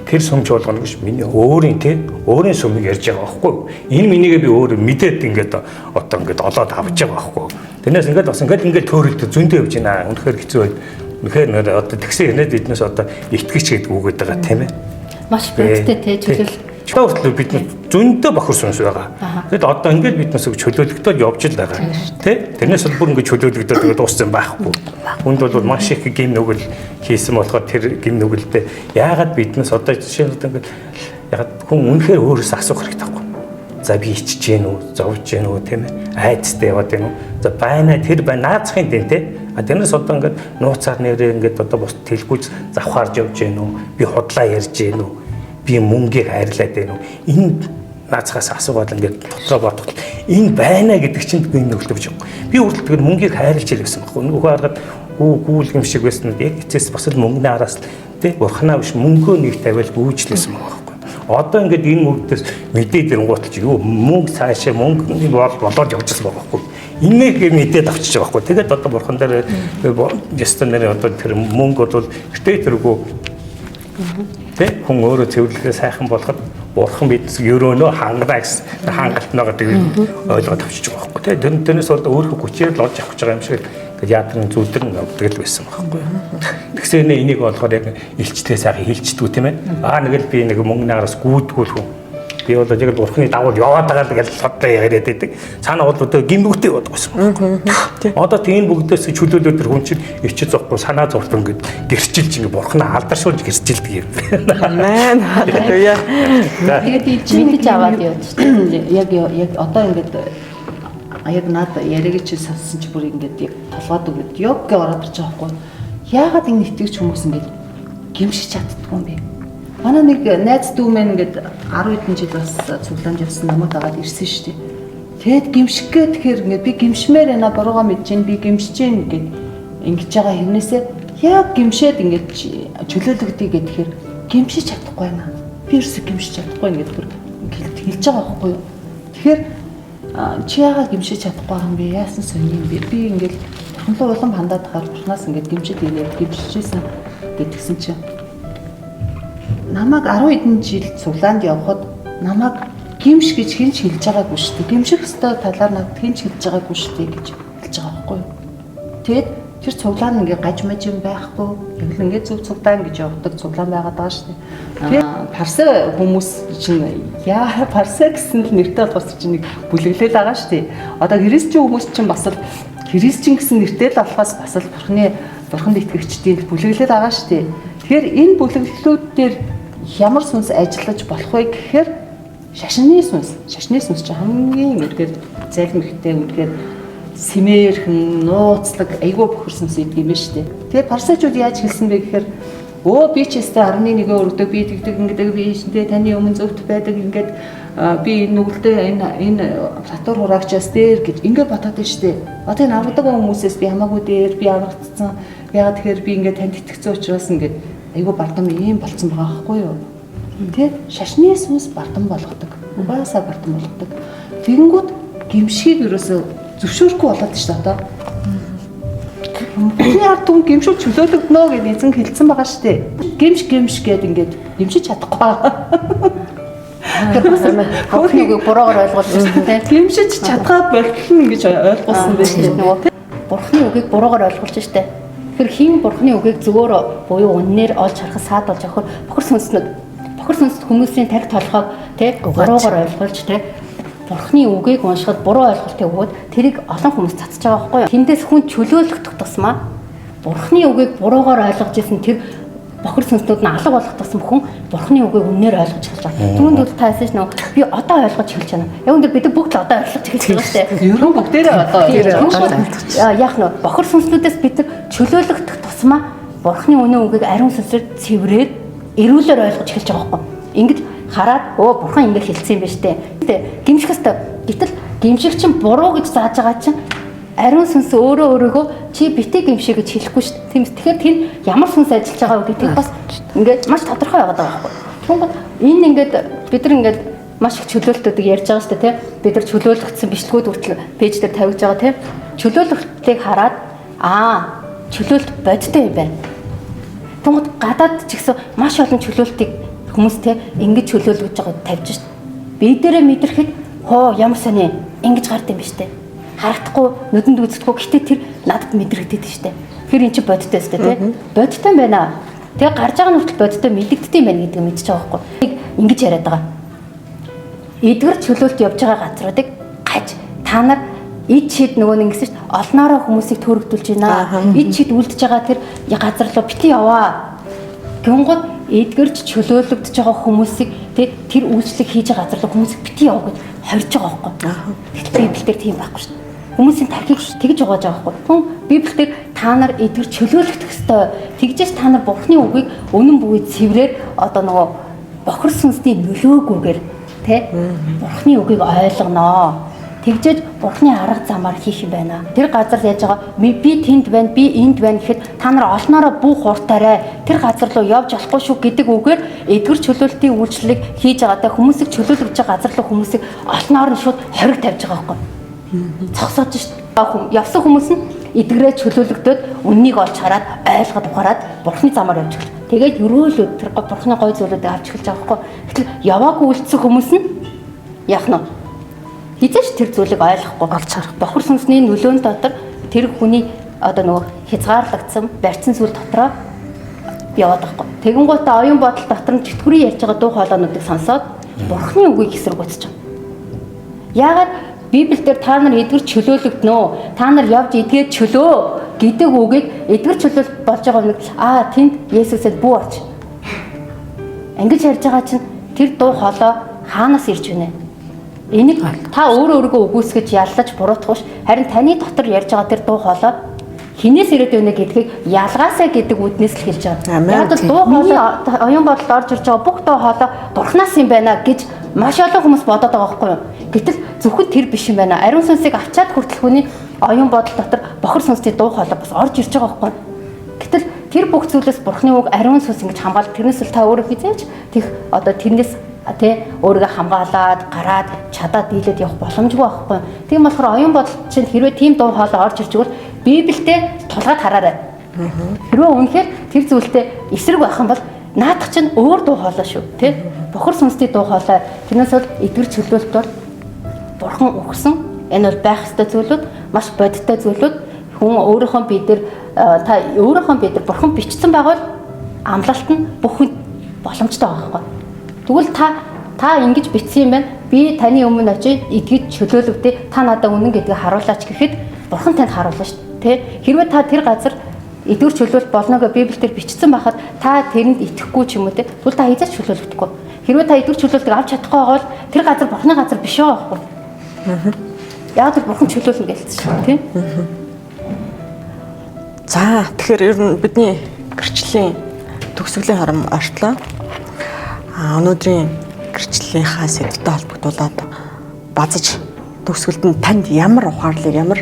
тэр сүм чуулган гэж миний өөрийн тий өөрийн сүмийг ярьж байгаа байхгүй юу? Энэ минийгээ би өөрөө мэдээд ингээд одоо ингээд олоод авч байгаа байхгүй юу? Тэрнээс ингээд бас ингээд ингээд төөрөлдө зөндөө явж байна. Үнэхээр хэцүү байд. Үнэхээр нэр одоо тэгсэн хэрнээ биднээс одоо итгэж гэдэг үгээд байгаа тийм ээ. Маш бодиттой тий чөлөөл. Одоо хүртэл бид нар зөндөө бохир сүнс байгаа. Тэгэд одоо ингээд биднээс чөлөөлөгдөд явж л байгаа. Тэ? Тэрнээс бол бүр ингээд чөлөөлөгдөд тэгээд дууссан байхгүй. Хүнд бол маш их гим нүгэл хийсэн болохоор тэр гим нүгэлдээ яагаад биднээс одоо жишээ нь одоо ингээд яагаад хүн үнэхээр өөрөөсөө асуух хэрэгтэй байхгүй. За би ичж гин үү, зовж гин үү тийм ээ. Айцтай яваад гин үү. За байна тэр байна наацхын дэн тэ. А тэрнээс одоо ингээд нууцаар нэрээ ингээд одоо бус тэлгүүж завхаарж явж гин үү. Би худлаа ярьж гин үү. Би мөнгийг хайрлаад байна уу? Энэ наацхаас асуугаад ингээд дотроо бодоход энэ байна гэдэг чинь би нөлтөж байгаа. Би хүртэл тэр мөнгийг хайрлаж ил гэсэн байхгүй. Нөгөө харахад гүүл юм шиг байсан яг эцэс бас л мөнгөний араас тий бурхнаа биш мөнгөө нэг тавиал гүйжлээсэн байгаа байхгүй. Одоо ингээд энэ мөнгөдөөс мэдээд ирэнгуут чи юу мөнгө цаашаа мөнгөний болоод явчихсан байгаа байхгүй. Инээх мэдээд авчиж байгаа байхгүй. Тэгээд одоо бурхан дээр ястан нэр одоо тэр мөнгө бол гэтээ тэргүй Тэ хүн өөрөө цэвэрлэгээ сайхан болгоход бурхан бид өрөөнөө хангана гэсэн хангалт байгаа гэдэг ойлгоод авчиж байгаа байхгүй тэ тэрнээс бол өөрөө хүчээр л олж авах гэж байгаа юм шиг ингээд яатрын зүудрэн явдаг л байсан байхгүй. Тэгсээр энийг болохоор яг илчтэй сайхан хилчдэггүй тийм ээ. Аа нэг л би нэг мөнгөний араас гүйдгүүл хүн. Би бол яг л бурхны дагуу яваад байгаа л гэж судлаа яриад байдаг. Цаана бол одоо гимгүүтэй яваад байсан. Одоо тийм бүгдээс чөлөөлөө тэр хүн чинь ичиж зовхгүй санаа зовлон гэд гэрчилж ингээ бурхнаа алдаршуулж гэрчилдэг юм. Амен. Халелуя. Тэгээд чинь мэдэж аваад явж шүү дээ. Яг яг одоо ингээд яг над яриаг чи сонссон чи бүр ингээд яг толгойд ингээд ёг гэ ороод ирж байгаа байхгүй. Яагаад ингэ итгэвч хүмүүс ингээд гимшиж чаддгүй юм бэ? Манай нэг найз дүү мэн ингээд 10 хэдэн жил бас цуглаанд явсан намайг дагаад ирсэн шүү дээ. Тэгэд гимших гээ тэгэхээр ингээд би гимшмээр байна буруугаа мэдэж байна би гимшиж байна гэд ингэж байгаа хэрнээсээ яг гимшээд ингээд чөлөөлөгдөе гэхээр гимшиж чадахгүй байна. Би ерөөсөө гимшиж чадахгүй ингээд бүр хэлж байгаа байхгүй юу. Тэгэхээр чи яагаад гимшиж чадахгүй байгаа юм бэ? Яасан сони юм бэ? Би ингээд бурхан руу улам хандаад хахаар бурханаас ингээд гимшиж ирээд гимшижсэн гэдгсэн чинь намайг 10 хэдэн жил цуглаанд явхад намайг гимш гэж хэн ч хэлж байгаагүй шүү дээ. Гимших ёстой талаар надад хэн ч хэлж байгаагүй шүү дээ гэж хэлж байгаа байхгүй юу. Тэгэд тэр цуглаан ингээ гаж маж юм байхгүй. Яг л ингээ зөв цуглаан гэж явдаг цуглаан байгаад байгаа шүү дээ. Тэгээд парса хүмүүс чинь яа парса гэсэн л нэртэй болохоос чинь нэг бүлэглэл байгаа шүү дээ. Одоо христчин хүмүүс чинь бас л христчин гэсэн нэртэй л болохоос бас л бурхны бурханд итгэгчдийн бүлэглэл байгаа шүү дээ. Тэгэхээр энэ бүлэглэлүүд дээр ямар сүнс ажиллаж болох вэ гэхээр шашны сүнс. Шашны сүнс чинь хамгийн үнэхээр залмигтэй үнэхээр сэмээрхэн, нууцлаг, айгүй бохир сүнс идэг юм шүү дээ. Тэгээ парсачууд яаж хэлсэн бэ гэхээр өө би ч өстэй 11 өргөдөг, би тэгдэг ингэдэг, би шинтэй таны өмнө зөвхт байдаг ингээд би энэ нүгэлдээ энэ татвар хураагчаас дээр гэж ингээд бодоод байна шүү дээ. Одоо энэ аврагдаг хүмүүсээс би хамаагүй дээр би аврагдсан. Яагаад тэгэхээр би ингээд танд итгэцэн учраас ингээд айгүй бардам ийм болцсон байгаа байхгүй юу? Тэ шашны сүнс бардам болгодог. Угаасаа бардам болгодог. Тэгэнгүүт гимшгийг ерөөсөө зөвшөөрөхгүй болоод шүү дээ одоо. Бурхны ард түмэн гимшүүл чөлөөлөгдөнө гэж эзэн хэлсэн байгаа шүү дээ. Гимш гимш гэд ингээд гимшиж чадахгүй байгаа. Бурхны үгийг буруугаар ойлгуулж шүү дээ. Гимшиж чадгаа болтол нь ингэж ойлгуулсан байх шүү дээ. Бурхны үгийг буруугаар ойлгуулж шүү дээ. Тэгэхээр хэн бурхны үгийг зөвөөр буюу үннээр олж харахад саад болж авах бохир сүнснүүд бохир сүнс хүмүүсийн тарих толгойг тэ буруугаар ойлгуулж тэ бурхны үгийг уншихад буруу ойлголтыг өгөөд тэрийг олон хүмүүс цацж байгаа байхгүй юу? Тэндээс хүн чөлөөлөгдөх тусмаа бурхны үгийг буруугаар ойлгож исэн тэр бохир сүнснүүд нь алга болох тусам хүн бурхны үгийг үннээр ойлгож эхэлж байгаа. Түүнд бол та хэлсэн шүү би одоо ойлгож эхэлж байна. Яг үнээр бид бүгд л одоо ойлгож эхэлж байгаа шүү дээ. Ерөн бүгдээрээ одоо ойлгож. Яах нь бохир сүнснүүдээс бид нар чөлөөлөгдөх тусмаа бурхны үнэн үгийг ариун сүнсээр цэврээд эрүүлэр ойлгож эхэлж байгаа байхгүй. Ингэж хараад өө бурхан ингэ хэлсэн юм байна штэ. Гимших хэвээр. Гэтэл гимших чинь буруу гэж зааж байгаа чинь ариун сүнс өөрөө өөрийгөө чи битгий гимшиг гэж хэлэхгүй шүү дээ. Тийм ээ. Тэгэхээр тэр ямар сүнс ажиллаж байгаа вэ гэдгийг бас ингээд маш тодорхой байгаад байгаа байхгүй. Түүнгээр энэ ингээд бид нар ингээд маш их чөлөөлтүүдийг ярьж байгаа шүү дээ, тийм. Бид нар чөлөөлөгдсөн бичлэгүүд хүртэл пэйж дээр тавьж байгаа, тийм. Чөлөөлөлтийг хараад аа чөлөөлт бодтой юм байна. Түүнгээр гадаад ч гэсэн маш олон чөлөөлтийг хүмүүс те ингэж чөлөөлөж байгааг тавьж шүү дээ. Би дээрээ мэдрэхэд хоо ямар сони ингэж гард юм ба штэ. Харагдахгүй, нүдэнд үздэхгүй. Гэтэ тэр надад мэдрэгдээд штэ. Тэр эн чинь бодтой өстэй тий. Бодтой юм байна. Тэгээ гарч байгаа нь хүртэл бодтой мэдэгддэг юм байна гэдгийг мэдчихэж байгаа байхгүй. Ингэж яриад байгаа. Эдгэр чөлөөлт явж байгаа газруудыг гаж та нар ид шид нөгөө нэг ингэсэн шүү дээ. Олноороо хүмүүсийг төөрөгдүүлж байна. Ид шид үлдэж байгаа тэр газар руу бити яваа. Гүнгод эдгэрч чөлөөлөгдөж байгаа хүмүүсийг тэр үйлчлэг хийж байгаа газар руу хүмүүсийг бити яв гэж хорж байгаа байхгүй. Гэтэл Библиэлд тийм байхгүй шүү дээ. Хүмүүсийн тархийг тэгж угааж байгаа байхгүй. Хүн Библиэлд та нар эдгэр чөлөөлөгдөх ёстой. Тэгжээс та нар Бурхны үгийг үнэн буюу цэврээр одоо нөгөө бохир сүнсний нөлөөгүйгээр тэ Бурхны үгийг ойлгоноо. Тэгжээж Бурхны арга замаар хийх юм байна. Тэр газар яаж байгаа би тэнд байна, би энд байна гэхэд та нар олноороо бүү хууртаарай. Тэр газар руу явж болохгүй шүү гэдэг үгээр эдгэр чөлөөлтийн үйлчлэлийг хийж байгаатай хүмүүсийг чөлөөлөж байгаа газар руу хүмүүсийг олноор нь шууд хориг тавьж байгаа байхгүй. Цогсоож шүү дээ. Явсан хүмүүс нь эдгэрээ чөлөөлөгдөөд үннийг олж хараад ойлгоод ухаарад Бурхны замаар явж эхэлж. Тэгээд ерөөлөд тэр Бурхны гой зүйлүүдийг авч эхэлж байгаа байхгүй. Гэтэл яваагүй үлдсэн хүмүүс нь яах нь хизээч тэр зүйлийг ойлгохгүй олж харах. Бохир сүнсний нөлөөн дотор тэр хүний одоо нөгөө хязгаарлагдсан барьцсан зүйл дотроо яваад байхгүй. Тэгэнгүүтээ оюун бодол дотор нь чөтгөрийн ярьж байгаа дуу хоолойнуудыг сонсоод Бурхны үгийг эсэргүүцэж байгаа. Яагаад Библиэлд та нар эдгэр чөлөөлөгдөнө, та нар явж эдгээр чөлөө гэдэг үгийг эдгэр чөлөөлт болж байгаа нэг тэнд Есүсэд бүү орч. Ингэж ярьж байгаа чинь тэр дуу хоолой хаанаас ирж байна вэ? Энийг та өөрөө өөрийгөө үгүйсгэж яллаж буруутгах биш, харин таны дотор ярьж байгаа тэр дуу хоолой хинээс ирээд байна гэдгийг ялгаасаа гэдэг үднээс л хэлж байгаа. Яг л дуу хоолой оюун бодолд орж ирж байгаа бүх дуу хоолой Бурханаас юм байна гэж маш олон хүмүүс бодоод байгаа байхгүй юу? Гэтэл зөвхөн тэр биш юм байна. Ариун сүнсийг авчаад хүртэл хүний оюун бодол дотор бохор сүнсний дуу хоолой бас орж ирж байгаа байхгүй юу? Гэтэл тэр бүх зүйлээс Бурхны үг ариун сүнс ингэж хамгаал, тэрнээс л та өөрөө хизээч тех одоо тэрнээс тэ өөрийгөө хамгаалаад гараад чадаад дийлээд явах боломжгүй байхгүй. Тийм болохоор оюун бодол чинь хэрвээ тийм дуу хоолой орж ирж игэл Библиэд тулгаад хараарай. Хэрвээ үнэхээр тэр зүйлтэй эсрэг байх юм бол наадах чинь өөр дуу хоолой шүү, тэ? Бохор сүнсний дуу хоолой. Тэрнээс бол эдгэр чөлөөлт бол Бурхан өгсөн. Энэ бол байх ёстой зүйлүүд, маш бодиттой зүйлүүд. Хүн өөрийнхөө бие дээр та өөрийнхөө бие дээр Бурхан бичсэн байгавал амлалт нь бүх хүн боломжтой байгаа байхгүй. Тэгвэл та ингэж бичсэн юм байна. Би таны өмнө очиж эдгэж чөлөөлөгдөө, та надад үнэн гэдгийг харуулаач гэхэд Бурхан танд харуулна шүү дээ. Тэ? Хэрвээ та тэр газар эдгэр чөлөөлт болно гэж Библиэлд бичсэн байхад та тэрэнд итгэхгүй ч юм уу те. Тэгвэл та хизээч чөлөөлөгдөхгүй. Хэрвээ та эдгэр чөлөөлтийг авч чадахгүй байгаа бол тэр газар Бурханы газар биш байгаа байхгүй. Яг тэр Бурхан чөлөөлнө гэлсэн шүү дээ, тэ? За, тэгэхээр ер нь бидний гэрчлийн төгсгөлийн хором ортлоо. Өнөөдрийн гэрчлэлийнхаа сэдвтэй холбогдуулаад базаж төгсгөлд нь танд ямар ухаарлыг, ямар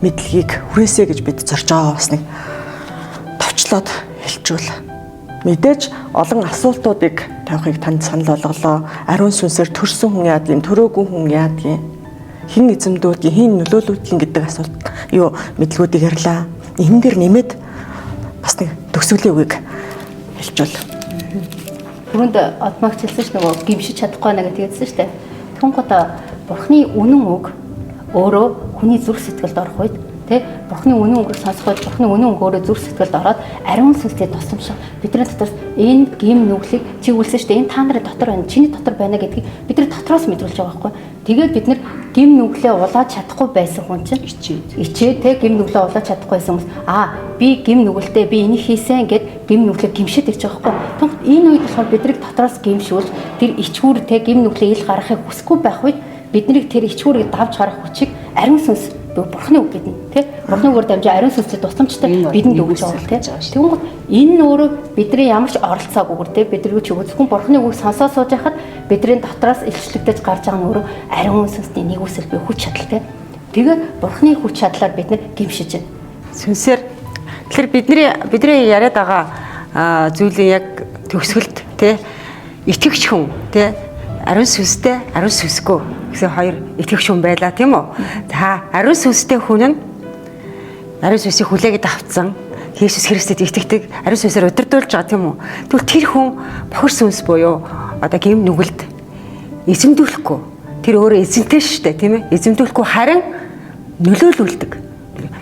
мэдлэгийг хүрээсэй гэж бид зорж байгаа бас нэг товчлоод хэлчихвэл. Мэдээж олон асуултуудыг тавихыг танд санал болголоо. Ариун сүнсээр төрсөн хүн яадгийн, төрөөгүй хүн яадгийн, хэн эзэмдүүлдгийг, хэн нөлөөлүүлдгийг гэдэг асуулт юу мэдлгүүдийг ярьлаа. Энэ дээр нэмээд бас нэг төгсгөлийн үгийг хэлчихвэл. Түрүүнд Одмагч хэлсэн ш нөгөө гимшиж чадахгүй байна гэж хэлсэн шүү дээ. Тэгэнгүүт Бурхны үнэн үг өөрөө хүний зүрх сэтгэлд орох үед тэ Бурхны үнэн үгийг сонсох үед Бурхны үнэн үг өөрөө зүрх сэтгэлд ороод ариун сүнстэй тусламжлах бидний дотроос энэ гим нүглийг чи үлсэн шүү дээ. Энэ та нарын дотор байна, чиний дотор байна гэдгийг бидний дотроос мэдрүүлж байгаа байхгүй. Тэгээд бид нар гим нүглээ улааж чадахгүй байсан хүн чинь ичээд тэ гим нүглээ улааж чадахгүй байсан хүмүүс би гим нүгэлтэй би энийг хийсэн гэд гим нүглээ гимшээд ирж байгаа байхгүй. Тэгвэл энэ үед болохоор биднийг дотроос гимшүүлж тэр ичгүүр тэ гим нүглээ ил гаргахыг хүсэхгүй байх үед биднийг тэр ичгүүрийг давж гарах хүчийг ариун сүнс Бурхны үг гэдэн тий Бурхны үгээр дамжин ариун сүнсний тусламжтай бидэнд өгч байгаа тий. Тэгэнгүүт энэ нь өөрөө бидний ямар ч оролцоогүйгээр тий бидний ч зөвхөн Бурхны үгийг сонсоо сууж байхад бидний дотроос илчлэгдэж гарч байгаа нь өөрөө ариун сүнсний нэгүсэл буюу хүч чадал тий. Тэгээд Бурхны хүч чадлаар бид нар гимшиж байна. Сүнсээр тэгэхээр бидний яриад байгаа зүйлийн яг төгсгөлд тий итгэгч хүн тий ариун сүнстэй ариун сүнсгүй гэсэн хоёр итгэгч хүн байлаа тийм үү? За ариун сүнстэй хүн нь ариун сүнсийг хүлээгээд авцсан Есүс Христэд итгэдэг, ариун сүнсээр удирдуулж байгаа тийм үү? Тэгвэл тэр хүн бохир сүнс буюу одоо гэм нүгэлд эзэмдүүлэхгүй. Тэр өөрөө эзэнтэй шүү дээ, тийм ээ? Эзэмдүүлэхгүй харин нөлөөлүүлдэг.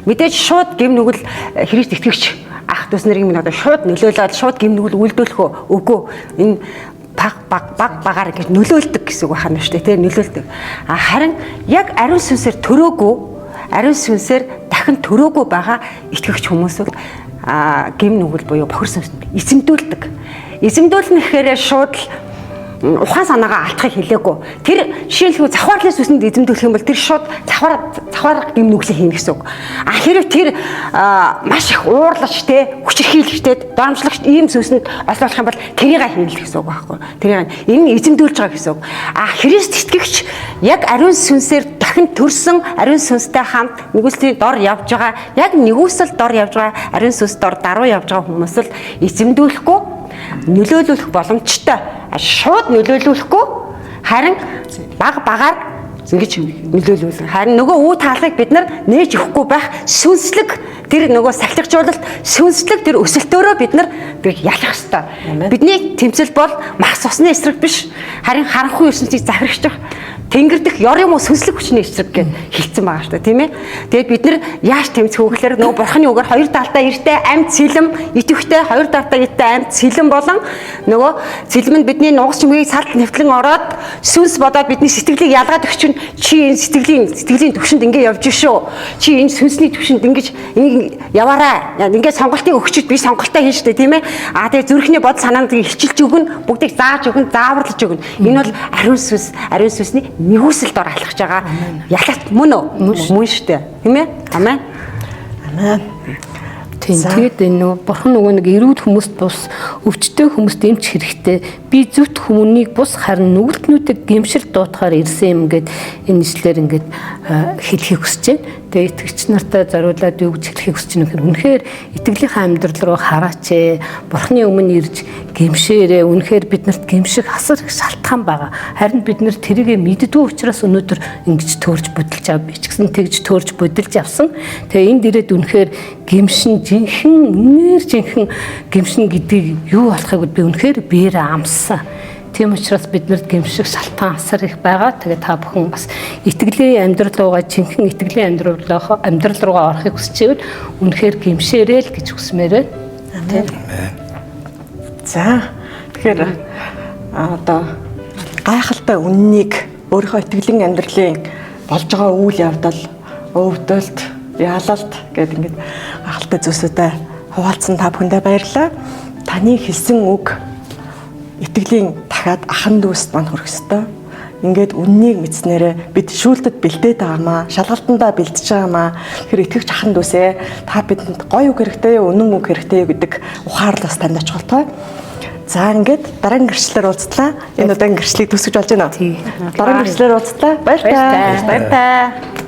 Мэдээж шууд гэм нүгэл Христ итгэгч ах дүүс нарыг минь одоо шууд нөлөөлөөд шууд гэм нүгэл үйлдүүлэх үү? Үгүй. Энэ баг баг багаар ингэж нөлөөлдөг гэсэн үг байна шүү дээ, тийм нөлөөлдөг. А харин яг ариун сүнсээр төрөөгүй, ариун сүнсээр дахин төрөөгүй байгаа итгэгч хүмүүс бол гэм нүгэл буюу бохир сүнсэнд эзэмдүүлдэг. Эзэмдүүлнэ гэхээр шууд л ухаан санаагаа алдахыг хэлээгүй. Тэр жишээлбэл завхаарлын сүнсэнд эзэмдүүлэх юм бол тэр шууд завхаар гэм нүглээ хийнэ гэсэн үг. А хэрэг тэр маш их уурлаж те хүчирхийлэгчтэй, доромжлогч ийм сүнсэнд ослуулах юм бол тэрийг хийнэ л гэсэн үг байхгүй. Тэрийг энэ эзэмдүүлж байгаа гэсэн үг. А Христ итгэгч яг ариун сүнсээр дахин төрсөн, ариун сүнстэй хамт нэгүслийн дор явж байгаа, яг нэгүсэл дор явж байгаа, ариун сүнс дор даруй явж байгаа хүмүүс л эзэмдүүлэхгүй нөлөөлөх боломжтой. Шууд нөлөөлөхгүй харин баг багаар ингэж нөлөөлүүлсэн. Харин нөгөө үе таалгыг бид нар нээж өгөхгүй байх сүнслэг Тэр нөгөө сахилгажуулалт сүнслэг тэр өсөлтөөрөө бид нар тэр ялах ёстой. Бидний тэмцэл бол мах цусны эсрэг биш. Харин харанхуй ертөнцийг захирагчих Тэнгэр дэх ёр юм уу сүнслэг хүчний эсрэг гэж хэлсэн байгаа шүү дээ, тийм ээ. Тэгээд бид нар яаж тэмцэх вэ гэхээр нөгөө бурхны үгээр хоёр талдаа эртээ амьд сэлэм, идэвхтэй хоёр талдаа эртээ амьд сэлэм болон нөгөө сэлэм нь бидний нугас чимгийг салт нэвтлэн ороод сүнс бодоод бидний сэтгэлийг ялгаад өгч чинь чи энэ сэтгэлийн төвшөнд ингэ явж шүү. Чи энэ сүнсний төвшөнд ингэж яваарай. Ингээ сонголтыг өгчөд би сонголтоо хийн шүү дээ, тийм ээ. Аа тэгээ зүрхний бодол санаанд илчилж өгнө, бүгдийг зааж өгнө, зааварлаж өгнө. Энэ бол ариун сүнс, ариун сүнсний нэгүсэл дор алхаж байгаа. Ялалт мөн үү? Мөн шүү дээ. Тийм ээ? Амен. Амен. Тийм. Тэгээд энэ нөгөө бурхан нөгөө нэг эрүүл хүмүүст бус өвчтөе хүмүүст эмч хэрэгтэй. Би зөвхт хүмүүнийг бус харин нүгэлтнүүдийг гэмшил дуутахаар ирсэн юм гэд энэ ишлэлээр ингээд хэлхийг хүсэж байна. Тэгээд итгэгч нартай зориулаад юу гэж хэлхийг хүсэж байна гэхээр үнэхээр итгэлийнхээ амьдрал руу хараач ээ. Бурханы өмнө ирж гэмшээрээ. Үнэхээр бид нарт гэмших асар их шалтгаан байгаа. Харин бид нар тэрийгэ мэддэггүй учраас өнөөдөр ингэж төөрж будилж ав. Би ч гэсэн тэгж төөрж будилж авсан. Тэгээ энд ирээд үнэхээр гэмшин жинхэнэ үнээр жинхэнэ гэмшин гэдгийг юу болохыг би үнэхээр биеэр амссан. Тийм учраас биднэрт гэмших шалтгаан асар их байгаа. Тэгээ та бүхэн бас итгэлийн амьдрал руугаа жинхэнэ итгэлийн амьдрал руугаа орохыг хүсч ивэл үнэхээр гэмшээрэй л гэж хүсмээр байна. Амен. За тэгэхээр одоо гайхалтай үннийг өөрийнхөө итгэлийн амьдралын болж байгаа үйл явдал, өвдөлт, ялалт гэдэг ингээд гайхалтай зүйлсүүдэд хуваалцсан та бүхэндээ баярлалаа. Таны хэлсэн үг итгэлийн дахиад ахан дүүст мань хүрэх ёстой. Ингээд үннийг мэдснээрээ бид шүүлтэд бэлдээд байгаамаа, шалгалтандаа бэлдэж байгаамаа. Тэгэхээр итгэгч ахан дүүсээ та бидэнд гоё үг хэрэгтэй, үнэн үг хэрэгтэй гэдэг ухаарлаас бас танд очих болтугай. За ингээд дараагийн гэрчлэлээр уулзлаа. Энэ удаагийн гэрчлэлийг төгсгөж болж байна уу? Дараагийн гэрчлэлээр уулзлаа. Баяртай. Баяртай.